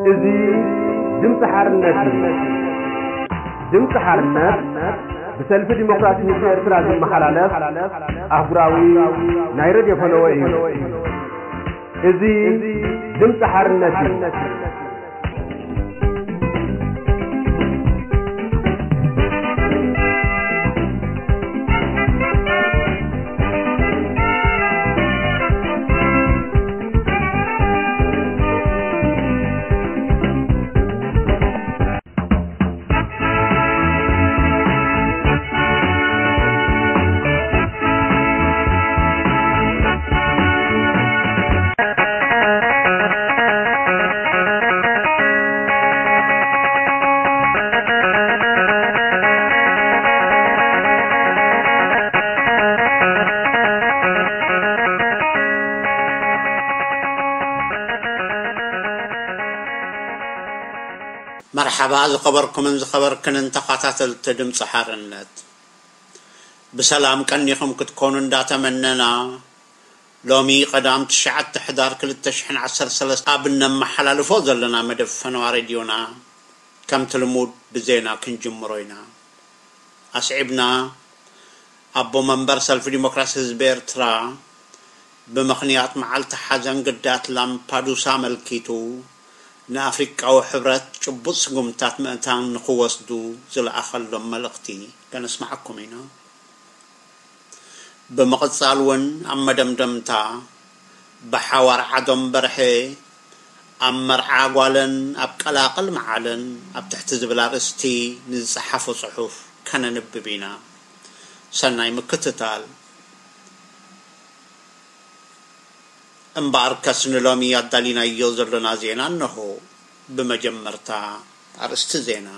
እዚ ድምፂ ሓርነት እዩ። ድምፂ ሓርነት ብሰልፊ ዲሞክራሲ ህዝቢ ኤርትራ ዝመሓላለፍ ኣህጉራዊ ናይ ሬድዮ ፈነወ እዩ። እዚ ድምፂ ሓርነት እዩ። መርሓባ ዝኸበርኩምን ዝኸበርክንን ተኸታተልቲ ድምፂ ሓርነት፣ ብሰላም ቀኒኹም ክትኮኑ እንዳተመነና፣ ሎሚ ቀዳም ትሽዓተ ሕዳር ክልተ ሽሕን ዓሰርተ ሰለስተ ኣብ እነመሓላልፎ ዘለና መደብ ፈነዋ ሬድዮና ከምቲ ልሙድ ብዜና ክንጅምሮ ኢና። ኣስዒብና፣ ኣቦ መንበር ሰልፊ ዲሞክራሲ ህዝቢ ኤርትራ ብምኽንያት መዓልቲ ሓዘን ግዳያት ላምፓዱሳ ኣመልኪቱ ንኣፍሪቃዊ ሕብረት ጭቡጥ ስጉምታት ምእንታን ንኽወስዱ ዝለኣኸሎም መልእኽቲ ከነስምዓኩም ኢና። ብምቕጻል እውን ኣብ መደምደምታ ብሓዋር ዓዶም በርሀ ኣብ መርዓ ጓለን ኣብ ቀላቕል መዓለን ኣብ ትሕቲ ዝብል ኣርእስቲ ንዝጸሓፎ ጽሑፍ ከነንብብ ኢና። ሰናይ ምክትታል። እምበኣርከስ ንሎሚ ኣዳሊናዮ ዘሎና ዜና እንሆ። ብመጀመርታ ኣርእስቲ ዜና።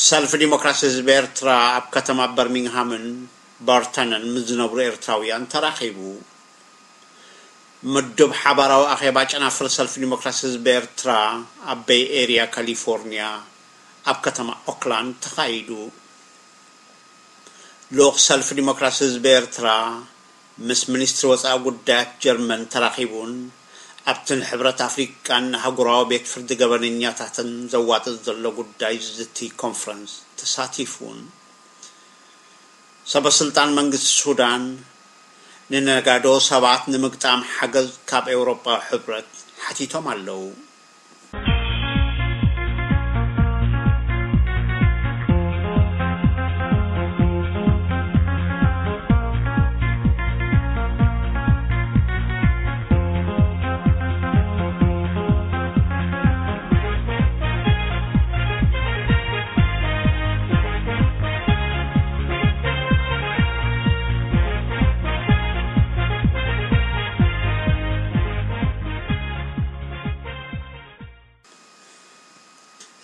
ሰልፊ ዲሞክራሲ ህዝቢ ኤርትራ ኣብ ከተማ በርሚንግሃምን በርተንን ምስ ዝነብሩ ኤርትራውያን ተራኺቡ። ምዱብ ሓባራዊ ኣኼባ ጨናፍር ሰልፊ ዲሞክራሲ ህዝቢ ኤርትራ ኣብ ቤይ ኤርያ ካሊፎርኒያ ኣብ ከተማ ኦክላንድ ተኻይዱ። ልኡኽ ሰልፊ ዲሞክራሲ ህዝቢ ኤርትራ ምስ ሚኒስትሪ ወጻኢ ጉዳያት ጀርመን ተራኺቡን ኣብቲ ንሕብረት ኣፍሪቃን ኣህጉራዊ ቤት ፍርዲ ገበነኛታትን ዘዋጥጥ ዘሎ ጉዳይ ዝዝቲ ኮንፈረንስ ተሳቲፉን። ሰበ ስልጣን መንግስቲ ሱዳን ንነጋዶ ሰባት ንምግጣም ሓገዝ ካብ ኤውሮጳዊ ሕብረት ሓቲቶም ኣለዉ።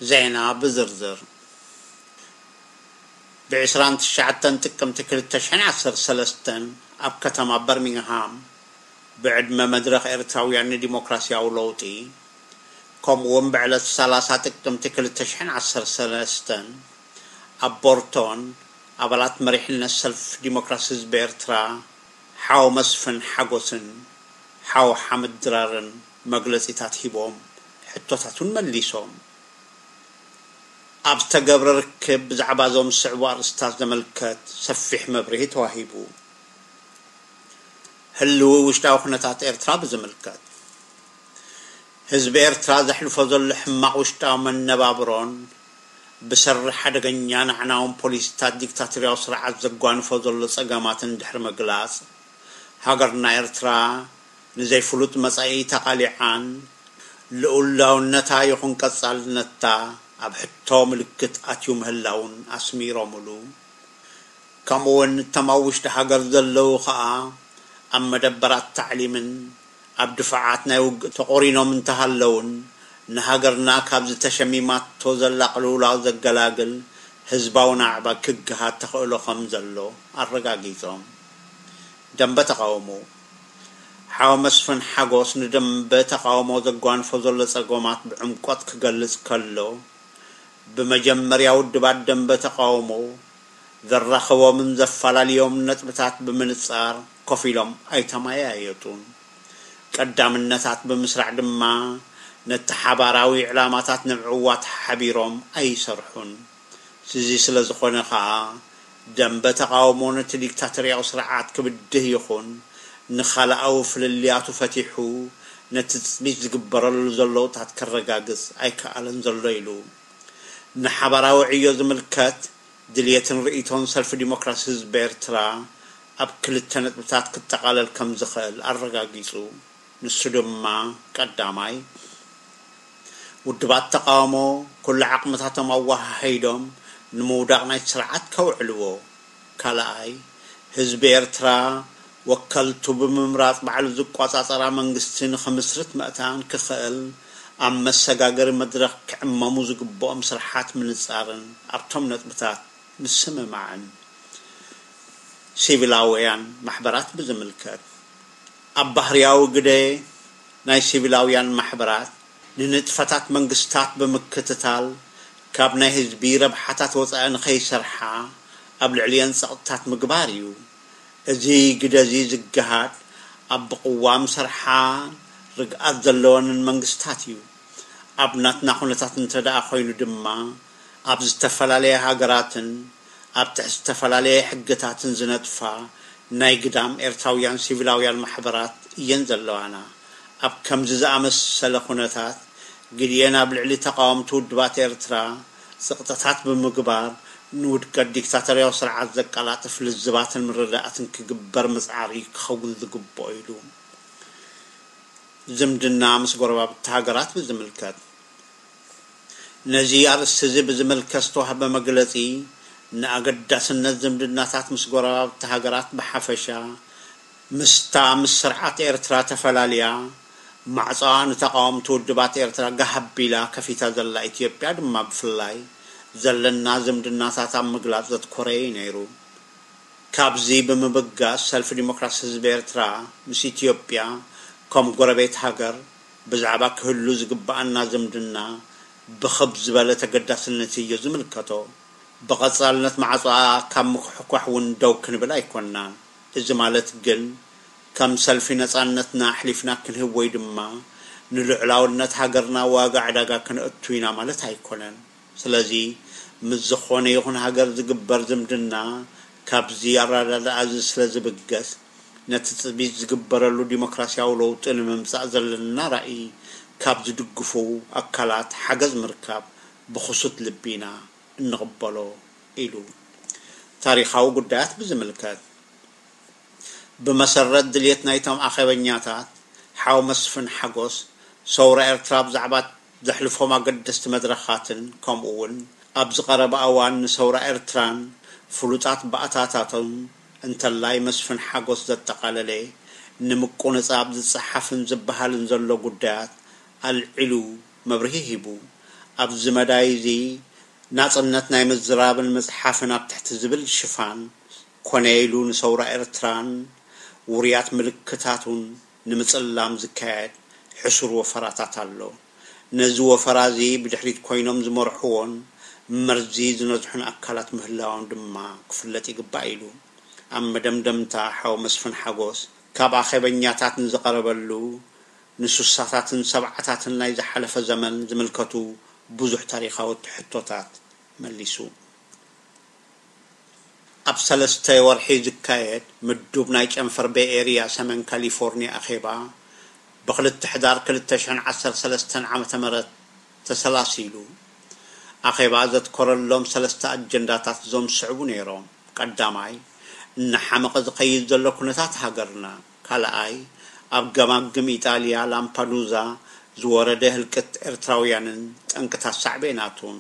ዜና ብዝርዝር። ብ ዕስራን ትሽዓተን ጥቅምቲ ክልተ ሽሕን ዓሰርተ ሰለስተን ኣብ ከተማ በርሚንግሃም ብዕድመ መድረኽ ኤርትራውያን ንዲሞክራሲያዊ ለውጢ፣ ከምኡ እውን ብዕለት ሰላሳ ጥቅምቲ ክልተ ሽሕን ዓሰርተ ሰለስተን ኣብ ቦርቶን ኣባላት መሪሕነት ሰልፍ ዲሞክራሲ ህዝቢ ኤርትራ ሓው መስፍን ሓጎስን ሓው ሓምድ ድራርን መግለጺታት ሂቦም፣ ሕቶታት እውን መሊሶም። ኣብ ዝተገብረ ርክብ ብዛዕባ እዞም ዝስዕቡ ኣርእስታት ዘመልከት ሰፊሕ መብርሂ ተዋሂቡ። ህልዊ ውሽጣዊ ኩነታት ኤርትራ ብዝምልከት፣ ህዝቢ ኤርትራ ዘሕልፎ ዘሎ ሕማቕ ውሽጣዊ መነባብሮን ብሰሪ ሓደገኛን ኣዕናውን ፖሊሲታት ዲክታቶርያዊ ስርዓት ዘጓንፎ ዘሎ ጸገማትን ድሕሪ ምግላጽ፣ ሃገርና ኤርትራ ንዘይፍሉጥ መጻኢ ተቓሊዓን ልኡላውነታ ይኹን ቀጻልነታ ኣብ ሕቶ ምልክት ኣትዩ ምህላውን ኣስሚሮምሉ። ከምኡውን እቶም ኣብ ውሽጢ ሃገር ዘለዉ ኸኣ ኣብ መደበራት ታዕሊምን ኣብ ድፋዓት ናይ ውግእ ተቖሪኖም እንተሃለውን፣ ንሃገርና ካብዚ ተሸሚማቶ ዘላ ቅልውላው ዘገላግል ህዝባዊ ናዕባ ክግሃድ ተኽእሎ ከም ዘሎ ኣረጋጊጾም። ደንበ ተቓውሞ። ሓው መስፍን ሓጎስ ንደንበ ተቓውሞ ዘጓንፎ ዘሎ ጸገማት ብዕምቆት ክገልጽ ከሎ፣ ብመጀመርያ ውድባት ደንበ ተቓውሞ ዘራኽቦምን ዘፈላልዮም ነጥብታት ብምንጻር ኮፍ ኢሎም ኣይተመያየጡን። ቀዳምነታት ብምስራዕ ድማ ነቲ ሓባራዊ ዕላማታት ንምዕዋት ሓቢሮም ኣይሰርሑን። እዚ ስለ ዝኾነ ከኣ ደንበ ተቓውሞ ነቲ ዲክታተርያዊ ስርዓት ክብድህ ይኹን ንኻልኣዊ ፍልልያቱ ፈቲሑ ነቲ ትጽቢት ዝግበረሉ ዘለውታት ከረጋግጽ ኣይከኣለን ዘሎ ኢሉ። ንሓባራዊ ዕዮ ዝምልከት ድልየትን ርእይቶን ሰልፊ ዲሞክራሲ ህዝቢ ኤርትራ ኣብ ክልተ ነጥብታት ክጠቓለል ከም ዝኽእል ኣረጋጊጹ። ንሱ ድማ ቀዳማይ፣ ውድባት ተቓውሞ ኩሉ ዓቕምታቶም ኣወሃሂዶም ንምውዳቕ ናይቲ ስርዓት ከውዕልዎ። ካልኣይ፣ ህዝቢ ኤርትራ ወከልቱ ብምምራጽ ባዕሉ ዝቆጻጸራ መንግስቲ ንኽምስርት ምእታን ክኽእል ኣብ መሰጋገሪ መድረኽ ክዕመሙ ዝግብኦም ስርሓት ምንጻርን ኣብቶም ነጥብታት ምስምማዕን። ሲቪላውያን ማሕበራት ብዝምልከት፣ ኣብ ባህርያዊ ግደ ናይ ሲቪላውያን ማሕበራት ንንጥፈታት መንግስታት ብምክትታል ካብ ናይ ህዝቢ ረብሓታት ወጻኢ ንኸይሰርሓ ኣብ ልዕሊአን ጸቕጥታት ምግባር እዩ። እዚ ግደ እዚ ዝገሃድ ኣብ ብቕዋም ሰርሓ ርግኣት ዘለወንን መንግስታት እዩ። ኣብ ናትና ኩነታት እንተ ደኣ ኮይኑ ድማ ኣብ ዝተፈላለያ ሃገራትን ኣብ ትሕቲ ዝተፈላለየ ሕግታትን ዝነጥፋ ናይ ግዳም ኤርትራውያን ሲቪላውያን ማሕበራት እየን ዘለዋና። ኣብ ከምዚ ዝኣመሰለ ኩነታት ግዲኤን ኣብ ልዕሊ ተቓወምቲ ውድባት ኤርትራ ጸቕጥታት ብምግባር ንውድቀት ዲክታተርያዊ ስርዓት ዘቀላጥፍ ልዝባትን ምርዳእትን ክግበር ምጽዓር ክኸውን ዝግብኦ ኢሉ። ዝምድና ምስ ጎረባብቲ ሃገራት ብዝምልከት፣ ነዚ ኣርእስቲ እዚ ብዝምልከት ዝተዋህበ መግለጺ ንኣገዳስነት ዝምድናታት ምስ ጎረባብቲ ሃገራት ብሓፈሻ ምስታ ምስ ስርዓት ኤርትራ ተፈላልያ ማዕጾኣ ንተቓወምቲ ውድባት ኤርትራ ጋህ ኣቢላ ከፊታ ዘላ ኢትዮጵያ ድማ ብፍላይ ዘለና ዝምድናታት ኣብ ምግላጽ ዘትኮረ እዩ ነይሩ። ካብዚ ብምብጋስ ሰልፊ ዲሞክራሲ ህዝቢ ኤርትራ ምስ ኢትዮጵያ ከም ጎረቤት ሃገር ብዛዕባ ክህሉ ዝግብኣና ዝምድና ብኽብ ዝበለ ተገዳስነት እዩ ዝምልከቶ። ብቐጻልነት ማዕጾኣ ካብ ምኩሕኳሕ እውን ደው ክንብል ኣይኮናን። እዚ ማለት ግን ከም ሰልፊ ነጻነትና ኣሕሊፍና ክንህብ ወይ ድማ ንልዑላውነት ሃገርና ዋጋ ዕዳጋ ክነእቱ ኢና ማለት ኣይኮነን። ስለዚ ምስ ዝኾነ ይኹን ሃገር ዝግበር ዝምድና ካብዚ ኣረዳድኣ እዚ ስለ ዝብገስ ነቲ ትጽቢት ዝግበረሉ ዲሞክራስያዊ ለውጢ ንምምጻእ ዘለና ራእይ ካብ ዝድግፉ ኣካላት ሓገዝ ምርካብ ብኽሱት ልቢ ኢና እንቕበሎ ኢሉ። ታሪኻዊ ጉዳያት ብዝምልከት፣ ብመሰረት ድልየት ናይቶም ኣኼበኛታት ሓው መስፍን ሓጎስ፣ ሰውራ ኤርትራ ብዛዕባ ዘሕልፎም ኣገደስቲ መድረኻትን ከምኡ እውን ኣብዚ ቀረባ እዋን ንሰውራ ኤርትራን ፍሉጣት ባእታታቶም እንተላይ መስፍን ሓጎስ ዘጠቓለለ ንምቁንጻብ ዝጸሓፍን ዝበሃልን ዘሎ ጉዳያት ኣልዒሉ መብርሂ ሂቡ። ኣብዚ መዳይ እዚ ናጽነት ናይ ምዝራብን ምጽሓፍን ኣብ ትሕቲ ዝብል ሽፋን ኮነ ኢሉ ንሰውራ ኤርትራን ውሩያት ምልክታቱን ንምጽላም ዝካየድ ሕሱር ወፈራታት ኣሎ። ነዚ ወፈራ እዚ ብድሕሪት ኮይኖም ዝመርሕዎን መርዚ ዝነዝሑን ኣካላት ምህላዎም ድማ ክፍለጥ ይግባእ ኢሉ። ኣብ መደምደምታ ሓው መስፍን ሓጎስ ካብ ኣኼበኛታት ንዝቐረበሉ ንሱሳታትን ሰብዓታትን ናይ ዝሓለፈ ዘመን ዝምልከቱ ብዙሕ ታሪኻዊ ሕቶታት መሊሱ። ኣብ ሰለስተ ወርሒ ዝካየድ ምዱብ ናይ ጨንፈር ቤይ ኤርያ ሰሜን ካሊፎርኒያ ኣኼባ ብክልተ ሕዳር ክልተ ሽሕን ዓሰርተ ሰለስተን ዓመተ ምህረት ተሰላሲሉ። ኣኼባ ዘትኮረሎም ሰለስተ ኣጀንዳታት እዞም ዝስዕቡ ነይሮም። ቀዳማይ፣ እናሓመቐ ዝኸይድ ዘሎ ኩነታት ሃገርና። ካልኣይ፣ ኣብ ገማግም ኢጣልያ ላምፓዱዛ ዝወረደ ህልቅት ኤርትራውያንን ጠንቅታት ሳዕቤናቱን።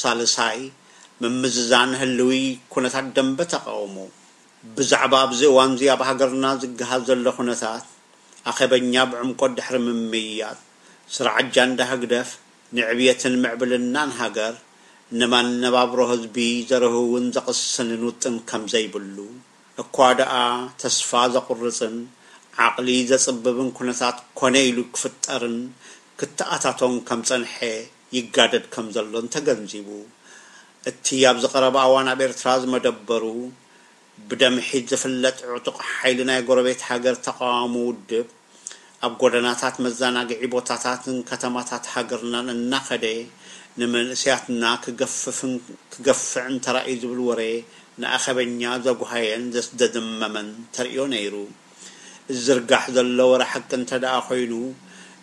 ሳልሳይ፣ ምምዝዛን ህልዊ ኩነታት ደንበ ተቓውሞ። ብዛዕባ ኣብዚ እዋንዚ ኣብ ሃገርና ዝገሃድ ዘሎ ኩነታት፣ ኣኼበኛ ብዕምቆት ድሕሪ ምምይያጥ፣ ስራሕ ኣጃንዳ ህግደፍ ንዕብየትን ምዕብልናን ሃገር፣ ንመነባብሮ ህዝቢ ዘርህውን ዘቕስንን ውጥን ከም ዘይብሉ፣ እኳ ደኣ ተስፋ ዘቑርጽን ዓቕሊ ዘጽብብን ኩነታት ኮነ ኢሉ ክፍጠርን ክተኣታቶን ከም ጸንሐ ይጋደድ ከም ዘሎን ተገንዚቡ። እቲ ኣብዚ ቀረባ እዋን ኣብ ኤርትራ ዝመደበሩ ብደምሒት ዝፍለጥ ዕጡቕ ሓይሊ ናይ ጎረቤት ሃገር ተቓዋሚ ውድብ፣ ኣብ ጎደናታት መዘናግዒ ቦታታትን ከተማታት ሃገርናን እናኸደ ንመንእሰያትና ክገፍፍን ክገፍዕን ተራእዩ ዝብል ወረ ንኣኸበኛ ዘጉሃየን ዘስደመመን ተርእዮ ነይሩ። ዝዝርጋሕ ዘሎ ወረ ሓቂ እንተ ደኣ ኮይኑ፣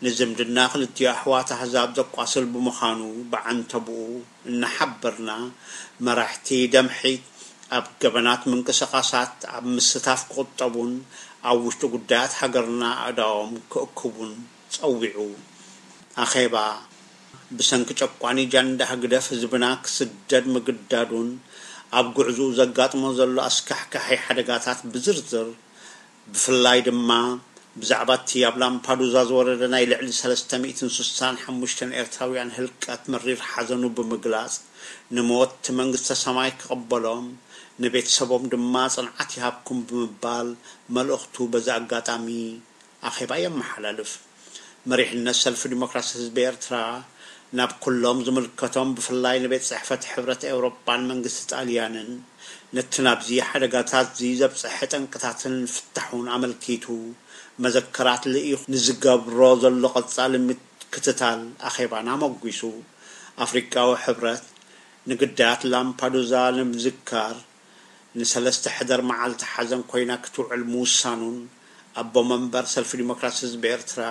ንዝምድና ክልቲኡ ኣሕዋት ኣህዛብ ዘቋስል ብምዃኑ፣ ብዓንተብኡ እናሓበርና፣ መራሕቲ ደምሒት ኣብ ገበናት ምንቅስቓሳት ኣብ ምስታፍ ክቑጠቡን ኣብ ውሽጢ ጉዳያት ሃገርና ኣእዳዎም ክእክቡን ጸዊዑ። ኣኼባ ብሰንኪ ጨቋኒ ጃንዳ ህግደፍ ህዝብና ክስደድ ምግዳዱን ኣብ ጉዕዝኡ ዘጋጥሞ ዘሎ ኣስካሕካሒ ሓደጋታት ብዝርዝር፣ ብፍላይ ድማ ብዛዕባ እቲ ኣብ ላምፓዱዛ ዝወረደ ናይ ልዕሊ ሰለስተ ሚእትን ስሳን ሓሙሽተን ኤርትራውያን ህልቀት መሪር ሓዘኑ ብምግላጽ፣ ንሞት መንግስተ ሰማይ ክቕበሎም፣ ንቤተሰቦም ድማ ጽንዓት ይሃብኩም ብምባል መልእኽቱ በዚ ኣጋጣሚ ኣኼባ የመሓላልፍ። መሪሕነት ሰልፊ ዲሞክራሲ ህዝቢ ኤርትራ ናብ ኩሎም ዝምልከቶም፣ ብፍላይ ንቤት ጽሕፈት ሕብረት ኤውሮጳን መንግስቲ ጣልያንን፣ ነቲ ናብዚ ሓደጋታትዚ ዘብጽሐ ጠንቅታትን ፍታሑን ኣመልኪቱ መዘከራት ልኢኹ ንዝገብሮ ዘሎ ቀጻሊ ምክትታል ኣኼባና ኣመጒሱ። ኣፍሪቃዊ ሕብረት ንግዳያት ላምፓዱዛ ንምዝካር ንሰለስተ ሕደር መዓልቲ ሓዘን ኮይና ክትውዕል ምውሳኑን ኣቦ መንበር ሰልፊ ዲሞክራሲ ህዝቢ ኤርትራ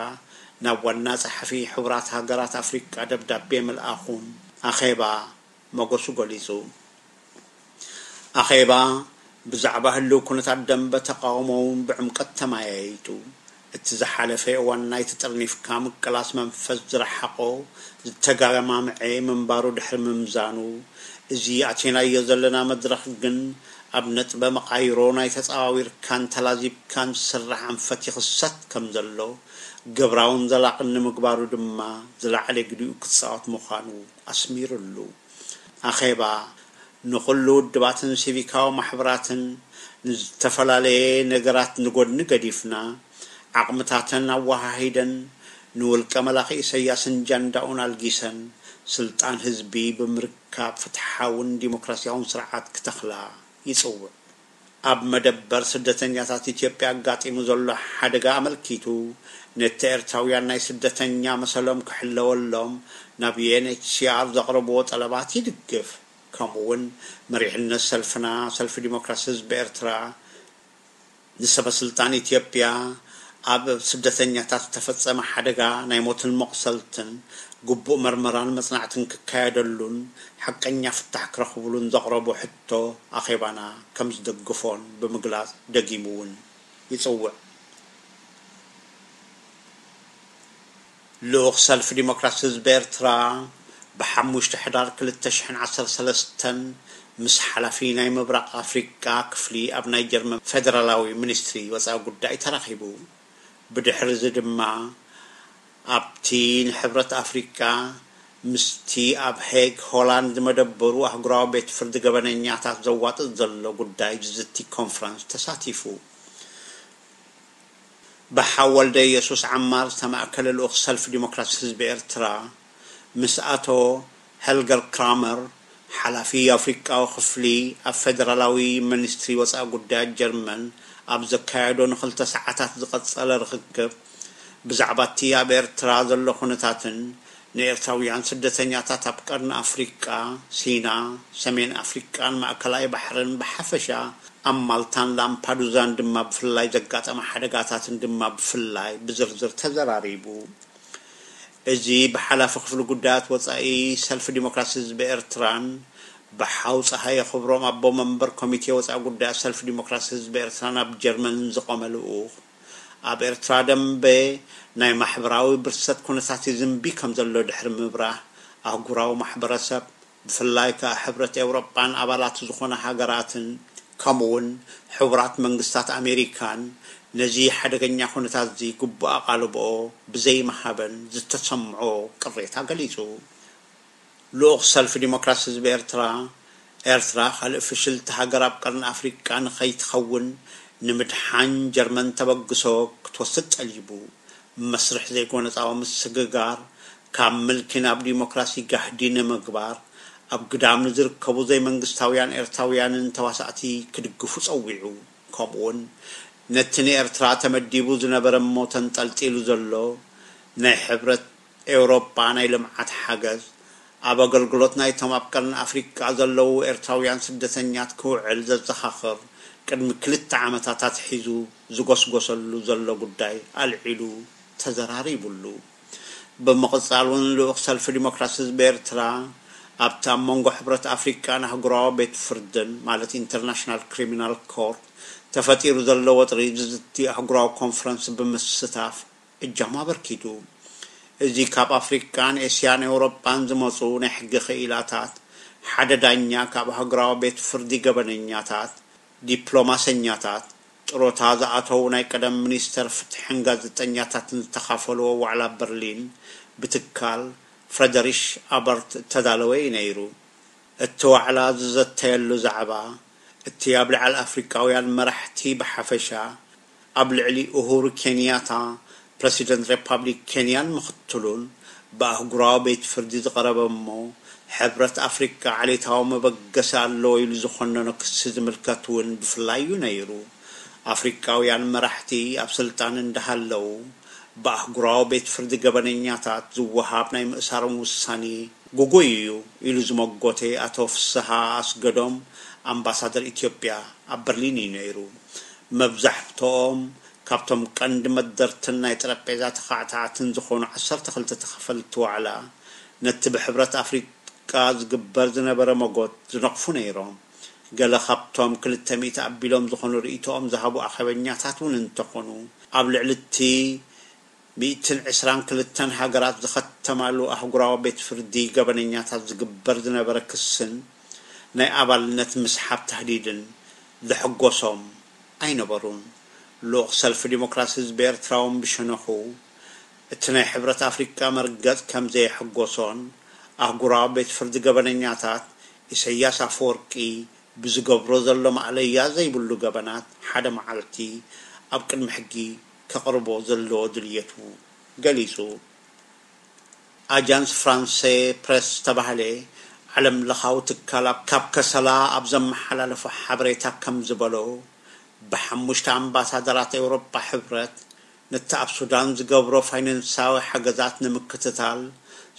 ናብ ዋና ጸሓፊ ሕቡራት ሃገራት ኣፍሪቃ ደብዳቤ ምልኣኹን ኣኼባ መጎሱ ገሊጹ። ኣኼባ ብዛዕባ ህልው ኩነታት ደንበ ተቃውሞ እውን ብዕምቀት ተመያይጡ። እቲ ዝሓለፈ እዋን ናይ ተጠርኒፍካ ምቅላስ መንፈስ ዝረሓቖ ዝተጋማምዐ ምንባሩ ድሕሪ ምምዛኑ፣ እዚ ኣቲናዮ ዘለና መድረኽ ግን ኣብ ነጥበ መቓይሮ ናይ ተጻዋዊርካን ተላዚብካን ዝስራሕ ኣንፈት ይኽሰት ከም ዘሎ፣ ግብራውን ዘላቕን ንምግባሩ ድማ ዝለዓለ ግዲኡ ክጻወት ምዃኑ ኣስሚሩሉ። ኣኼባ ንኹሉ ውድባትን ሲቪካዊ ማሕበራትን ንዝተፈላለየ ነገራት ንጎድኒ ገዲፍና፣ ዓቕምታተን ኣወሃሂደን፣ ንውልቀ መላኺ ኢሰያስን ጃንዳኡን ኣልጊሰን፣ ስልጣን ህዝቢ ብምርካብ ፍትሓውን ዲሞክራሲያውን ስርዓት ክተኽላ ይጽውዕ። ኣብ መደበር ስደተኛታት ኢትዮጵያ ኣጋጢሙ ዘሎ ሓደጋ ኣመልኪቱ፣ ነቲ ኤርትራውያን ናይ ስደተኛ መሰሎም ክሕለወሎም ናብ ዩ ኤን ኤች ሲ ኣር ዘቕረብዎ ጠለባት ይድግፍ። ከምኡውን መሪሕነት ሰልፍና፣ ሰልፊ ዲሞክራሲ ህዝቢ ኤርትራ፣ ንሰበ ስልጣን ኢትዮጵያ ኣብ ስደተኛታት ዝተፈጸመ ሓደጋ ናይ ሞትን መቑሰልትን ግቡእ መርመራን መጽናዕትን ክካየደሉን ሓቀኛ ፍታሕ ክረኽብሉን ዘቕረቦ ሕቶ ኣኼባና ከም ዝደግፎን ብምግላጽ ደጊሙ እውን ይጽውዕ። ልኡኽ ሰልፊ ዲሞክራሲ ህዝቢ ኤርትራ ብሓሙሽተ ሕዳር ክልተ ሽሕን ዓሰርተ ሰለስተን ምስ ሓላፊ ናይ ምብራቕ ኣፍሪቃ ክፍሊ ኣብ ናይ ጀርመን ፌደራላዊ ሚኒስትሪ ወጻኢ ጉዳይ ተራኺቡ። ብድሕሪ እዚ ድማ ኣብቲ ንሕብረት ኣፍሪቃ ምስቲ ኣብ ሄግ ሆላንድ መደበሩ ኣህጉራዊ ቤት ፍርዲ ገበነኛታት ዘዋጥጥ ዘሎ ጉዳይ ዝዝቲ ኮንፈረንስ ተሳቲፉ። ብሓው ወልደየሱስ ዓማር ዝተማእከለ ልኡኽ ሰልፊ ዲሞክራሲ ህዝቢ ኤርትራ ምስ ኣቶ ሄልገር ክራመር፣ ሓላፊ ኣፍሪቃዊ ክፍሊ ኣብ ፌደራላዊ ሚኒስትሪ ወጻኢ ጉዳያት ጀርመን ኣብ ዘካየዶ ንኽልተ ሰዓታት ዝቐጸለ ርኽክብ፣ ብዛዕባ እቲ ኣብ ኤርትራ ዘሎ ኩነታትን ንኤርትራውያን ስደተኛታት ኣብ ቀርኒ ኣፍሪቃ፣ ሲና፣ ሰሜን ኣፍሪቃን ማእከላይ ባሕርን ብሓፈሻ፣ ኣብ ማልታን ላምፓዱዛን ድማ ብፍላይ ዘጋጠመ ሓደጋታትን ድማ ብፍላይ ብዝርዝር ተዘራሪቡ። እዚ ብሓላፊ ክፍሊ ጉዳያት ወጻኢ ሰልፊ ዲሞክራሲ ህዝቢ ኤርትራን ብሓው ጸሃየ ክብሮም ኣቦ መንበር ኮሚቴ ወጻኢ ጉዳያት ሰልፊ ዲሞክራሲ ህዝቢ ኤርትራን ኣብ ጀርመን ዝቖመ ልኡኽ፣ ኣብ ኤርትራ ደንበ ናይ ማሕበራዊ ብርሰት ኩነታት ይዝንቢ ከም ዘሎ ድሕሪ ምብራህ፣ ኣህጉራዊ ማሕበረሰብ፣ ብፍላይ ከኣ ሕብረት ኤውሮጳን ኣባላት ዝኾና ሃገራትን፣ ከምኡውን ሕቡራት መንግስታት ኣሜሪካን ነዚ ሓደገኛ ኩነታት እዚ ግቡእ ኣቓልቦኦ ብዘይምሃበን ዝተሰምዖ ቅሬታ ገሊጹ። ልኡኽ ሰልፊ ዲሞክራሲ ህዝቢ ኤርትራ፣ ኤርትራ ካልእ ፍሽልቲ ሃገር ኣብ ቀርኒ ኣፍሪቃ ንኸይትኸውን ንምድሓን ጀርመን ተበግሶ ክትወስድ ጠሊቡ። መስርሕ ዘይጎነጻዊ ምስግጋር ካብ ምልኪ ናብ ዲሞክራሲ ጋህዲ ንምግባር ኣብ ግዳም ንዝርከቡ ዘይመንግስታውያን ኤርትራውያንን ተዋሳእቲ ክድግፉ ጸዊዑ። ከምኡውን ነቲ ንኤርትራ ተመዲቡ ዝነበረ እሞ ተንጠልጢሉ ዘሎ ናይ ሕብረት ኤውሮጳ ናይ ልምዓት ሓገዝ፣ ኣብ ኣገልግሎት ናይቶም ኣብ ቀርኒ ኣፍሪቃ ዘለዉ ኤርትራውያን ስደተኛት ክውዕል ዘዘኻኽር፣ ቅድሚ ክልተ ዓመታት ኣትሒዙ ዝጎስጎሰሉ ዘሎ ጉዳይ ኣልዒሉ ተዘራሪቡሉ። ብምቕጻል እውን ልኡኽ ሰልፊ ዲሞክራሲ ህዝቢ ኤርትራ ኣብቲ ኣብ መንጎ ሕብረት ኣፍሪቃን ኣህጉራዊ ቤት ፍርድን፣ ማለት ኢንተርናሽናል ክሪሚናል ኮርት፣ ተፈጢሩ ዘሎ ወጥሪ ዝዝቲ ኣህጉራዊ ኮንፈረንስ ብምስታፍ እጃሙ ኣበርኪቱ። እዚ ካብ ኣፍሪቃን ኤስያን ኤውሮጳን ዝመጹ ናይ ሕጊ ክኢላታት፣ ሓደ ዳኛ ካብ ኣህጉራዊ ቤት ፍርዲ፣ ገበነኛታት፣ ዲፕሎማሰኛታት፣ ጥሮታ ዝኣተዉ ናይ ቀደም ሚኒስተር ፍትሕን ጋዜጠኛታትን ዝተኻፈልዎ ዋዕላ በርሊን ብትካል ፍረደሪሽ ኣበርት እተዳለወ እዩ ነይሩ። እቲ ዋዕላ ዝዘተየሉ ዛዕባ፣ እቲ ኣብ ልዕሊ ኣፍሪቃውያን መራሕቲ ብሓፈሻ፣ ኣብ ልዕሊ ኡሁሩ ኬንያታ፣ ፕረሲደንት ሪፓብሊክ ኬንያን ምኽትሉን፣ ብኣህጉራዊ ቤት ፍርዲ ዝቐረበ እሞ፣ ሕብረት ኣፍሪቃ ዓሌታዊ መበገሲ ኣለዎ ኢሉ ዝኾነኖ ክሲ ዝምልከት እውን ብፍላይ እዩ ነይሩ። ኣፍሪቃውያን መራሕቲ ኣብ ስልጣን እንዳሃለዉ፣ ብኣህጉራዊ ቤት ፍርዲ ገበነኛታት ዝወሃብ ናይ ምእሳሮም ውሳኔ ግጉይ እዩ ኢሉ ዝመጎተ ኣቶ ፍስሃ ኣስገዶም፣ ኣምባሳደር ኢትዮጵያ ኣብ በርሊን እዩ ነይሩ። መብዛሕትኦም ካብቶም ቀንዲ መደርትን ናይ ጠረጴዛ ተኻዕታዕትን ዝኾኑ ዓሰርተ ክልተ ተኻፈልቲ ዋዕላ፣ ነቲ ብሕብረት ኣፍሪቃ ዝግበር ዝነበረ መጎት ዝነቕፉ ነይሮም። ገለ ካብቶም ክልተ ሚእቲ ኣቢሎም ዝኾኑ ርእይቶኦም ዝሃቡ ኣኼበኛታት እውን እንተኾኑ፣ ኣብ ልዕሊ እቲ ሚእትን ዕስራን ክልተን ሃገራት ዝኸተማሉ ኣህጉራዊ ቤት ፍርዲ ገበነኛታት ዝግበር ዝነበረ ክስን ናይ ኣባልነት ምስሓብ ታህዲድን ዘሐጎሶም ኣይነበሩን። ልኡኽ ሰልፊ ዲሞክራሲ ህዝቢ ኤርትራ እውን ብሸነኹ፣ እቲ ናይ ሕብረት ኣፍሪቃ መርገጽ ከም ዘየሐጎሶን፣ ኣህጉራዊ ቤት ፍርዲ ገበነኛታት ኢሰያስ ኣፈወርቂ ብዝገብሮ ዘሎ ማእለያ ዘይብሉ ገበናት ሓደ መዓልቲ ኣብ ቅድሚ ሕጊ ከቕርቦ ዘለዎ ድልየቱ ገሊጹ። ኣጃንስ ፍራንሴ ፕሬስ ዝተባህለ ዓለም ለኻዊ ትካል ኣብ፣ ካብ ከሰላ ኣብ ዘመሓላለፎ ሓበሬታ ከም ዝበሎ፣ ብሓሙሽተ ኣምባሳደራት ኤውሮጳ ሕብረት ነቲ ኣብ ሱዳን ዝገብሮ ፋይናንሳዊ ሓገዛት ንምክትታል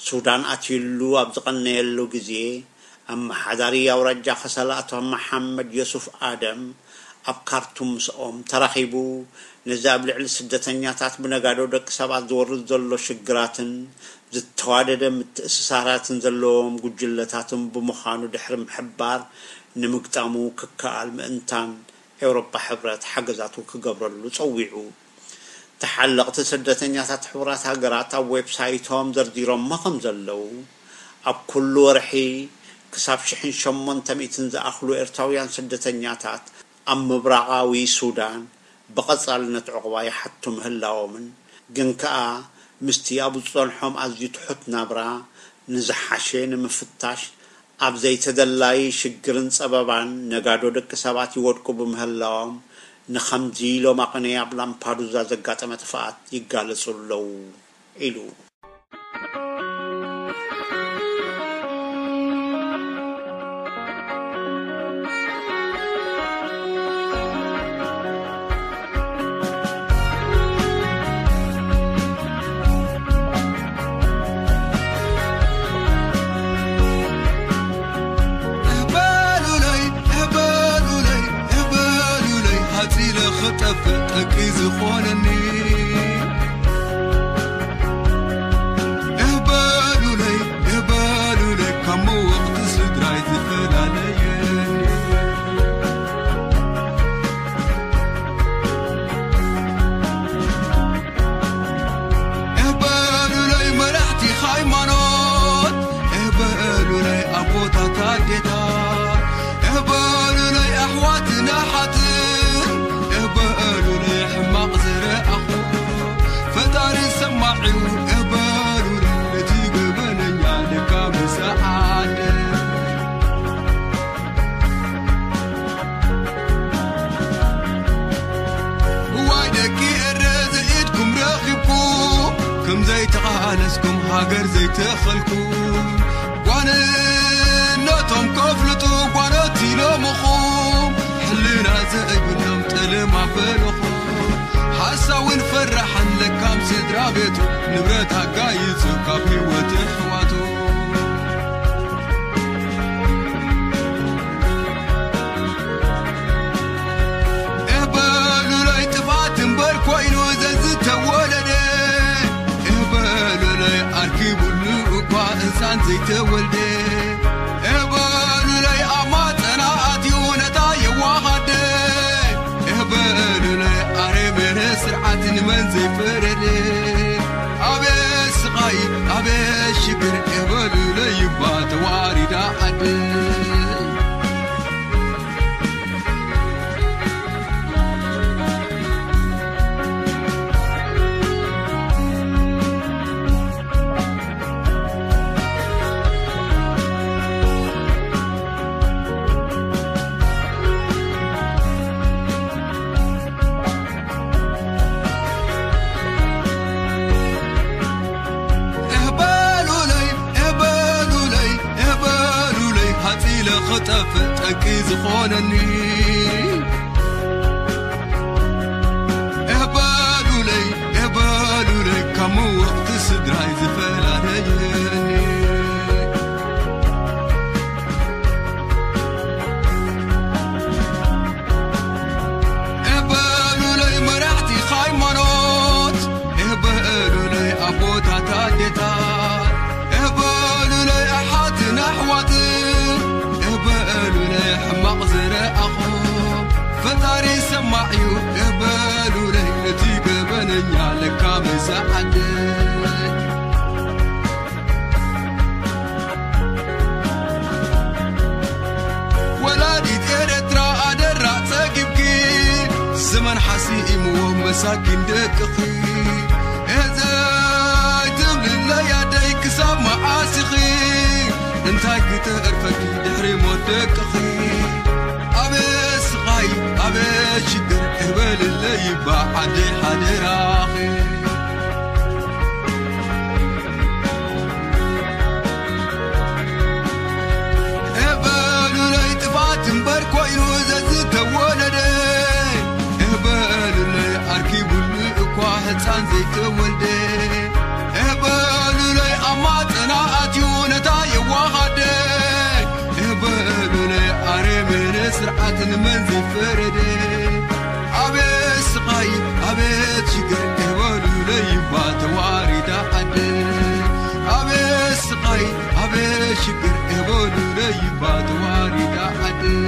ሱዳን ኣትዩሉ ኣብ ዝቐነየሉ ግዜ፣ ኣመሓዳሪ ኣውራጃ ከሰላ ኣቶ መሓመድ የሱፍ ኣደም ኣብ ካርቱም ምስኦም ተራኺቡ፣ ነዚ ኣብ ልዕሊ ስደተኛታት ብነጋዶ ደቂ ሰባት ዝወርድ ዘሎ ሽግራትን ዝተዋደደ ምትእስሳራትን ዘለዎም ጉጅለታትን ብምዃኑ ድሕሪ ምሕባር፣ ንምግጣሙ ክከኣል ምእንታን ኤውሮጳ ሕብረት ሓገዛቱ ክገብረሉ ጸዊዑ። ተሓለቕቲ ስደተኛታት ሕቡራት ሃገራት ኣብ ዌብሳይቶም ዘርዚሮሞ ከም ዘለዉ፣ ኣብ ኩሉ ወርሒ ክሳብ ሽሕን ሸሞንተ ሚእትን ዝኣኽሉ ኤርትራውያን ስደተኛታት ኣብ ምብራቓዊ ሱዳን ብቐጻልነት ዕቑባ ይሓቱ ምህላዎምን፣ ግን ከኣ ምስቲ ኣብ ዝጸንሖም ኣዝዩ ትሑት ናብራ ንዝሓሸ ንምፍታሽ ኣብ ዘይተደላዪ ሽግርን ጸበባን ነጋዶ ደቂ ሰባት ይወድቁ ብምህላዎም፣ ንኸምዚ ኢሎም ኣቐነ ኣብ ላምፓዱዛ ዘጋጠመ ጥፍኣት ይጋለጹ ኣለዉ ኢሉ። እህበሉለይ፣ እህበሉለይ፣ እህበሉለይ፣ ሃጺለ ክጠፍእ ጠቂ ዝኾነኒ። እህበሉለይ፣ እህበሉለይ፣ ካብ መወቕቲ ስድራይ ዝፈላለየኒ። እህበሉለይ መራሕቲ ሃይማኖት፣ እህበሉለይ ኣቦታት ኣዴታት፣ እህበሉለይ ኣሕዋትን ኣሓትን፣ እህበሉለይ ሕማቕ ዝረኣኹ ፈጣሪ ሰማዒ እዩ። እህበሉለይ ነቲ ገበነኛ ልካ ምስ ዓደ። እዋይ ደቂ ኤረ፣ ዘኢድኩም ረኺብኩም፣ ከም ዘይተቓለስኩም፣ ሃገር ዘይተኸልኩም፣ ጓንነቶም ከፍልጡ ጓኖት ኢሎምኹም፣ ሕልና ዘይብሎም ጠለማ በልኹም። እውን ፈራሕን ለካም ስድራ ቤቱ ንብረት ኣጋይጹ ካብ ህይወት ኣሕዋቱ። እህ በሉለይ ጥፋት እምበር ኮይኑ ዘዝተወለደ። እህ በሉለይ ኣርኪቡሉ እኳ ህፃን ዘይተወልደ። እህ በሉለይ ኣብ ማፀና ኣትዩ ነታ የዋሃደ። እህ በሉለይ ኣረመነ ስርዓት ንመን ዘይፈረደ። ኣቤት ስቓይ ኣቤት ሽግር እህ በሉለይ እባ ተዋሪዳ ዓደይ። እህ በሉለይ እህ በሉለይ እህ በሉለይ ሃፂለ ክጠፍእ ጠንቂ ዝኾነኒ። እህ በሉለይ እህ በሉለይ ካብ ምውቕቲ ስድራይ ዝፈላለየኒ። እህ በሉለይ መራሕቲ ሃይማኖት። እህ በሉለይ ኣቦታት ኣዴታት። እህ በሉለይ ኣሓትን ኣሕዋትን። እህ በሉለይ ሕማቕ ዝረኣኹም። ፈጣሪ ሰማዕ እዩ እህ በሉለይ ነቲ ገበነኛ ለካ መሰዓደይ። ወላዲት ኤረትራ ኣደራ ጸጊብኪ። ዘመን ሓሲእምዎ መሳኪን ደቅኺ። እዘይ ትብልለይ ኣደይ ክሳብ መዓስ ኢኺ? እንታይ ክተርፈኪ ድሕሪ ሞት ደቅኺ? ኣቤት ስቓይ ኣቤት ሽግር እህ በልለይ እባ ዓደይ ሓደራኺ። እህ በሉለይ ጥፋት እምበር ኮይኑ ዘዝተወለደ። እህ በሉለይ ኣርኪቡሉ እኳ ህፃን ዘይተወልደ። እህ በሉለይ ኣብ ማፀና ኣትዩ ነታ የዋሃደ። እህ በሉለይ ኣረመነ ስርዓት ንመን ዘይፈረደ። ኣቤት ስቓይ ኣቤት ሽግር እህ በሉለይ እባ ተዋሪዳ ዓደይ። ኣቤት ስቓይ ኣቤት ሽግር እህ በሉለይ እባ ተዋሪዳ ዓደይ።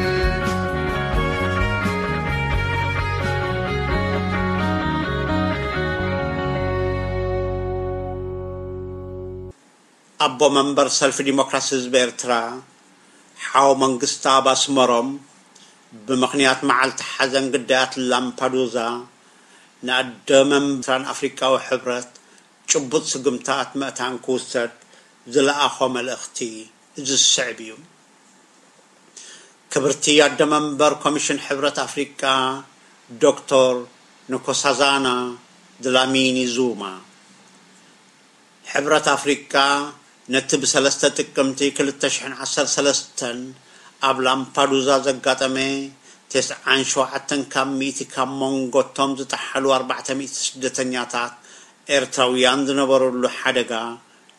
ኣቦ መንበር ሰልፊ ዲሞክራሲ ህዝቢ ኤርትራ ሓው መንግስቲ ኣብ ኣስመሮም ብምኽንያት መዓልቲ ሓዘን ግዳያት ላምፓዱዛ ንኣደ መንበር ኣፍሪቃዊ ሕብረት ጭቡጥ ስግምታት ምእታን ክውሰድ ዝለኣኾ መልእኽቲ እዚ ዝስዕብ እዩ። ክብርቲ ኣደ መንበር ኮሚሽን ሕብረት ኣፍሪቃ ዶክተር ንኮሳዛና ድላሚኒ ዙማ፣ ሕብረት ኣፍሪቃ ነቲ ብሰለስተ ጥቅምቲ ክልተ ሽሕን ዓሰርተ ሰለስተን ኣብ ላምፓዱዛ ዘጋጠመ ተስዓን ሸውዓተን ካብ ሚእቲ ካብ መንጎ እቶም ዝጠሓሉ ኣርባዕተ ሚእቲ ስደተኛታት ኤርትራውያን ዝነበረሉ ሓደጋ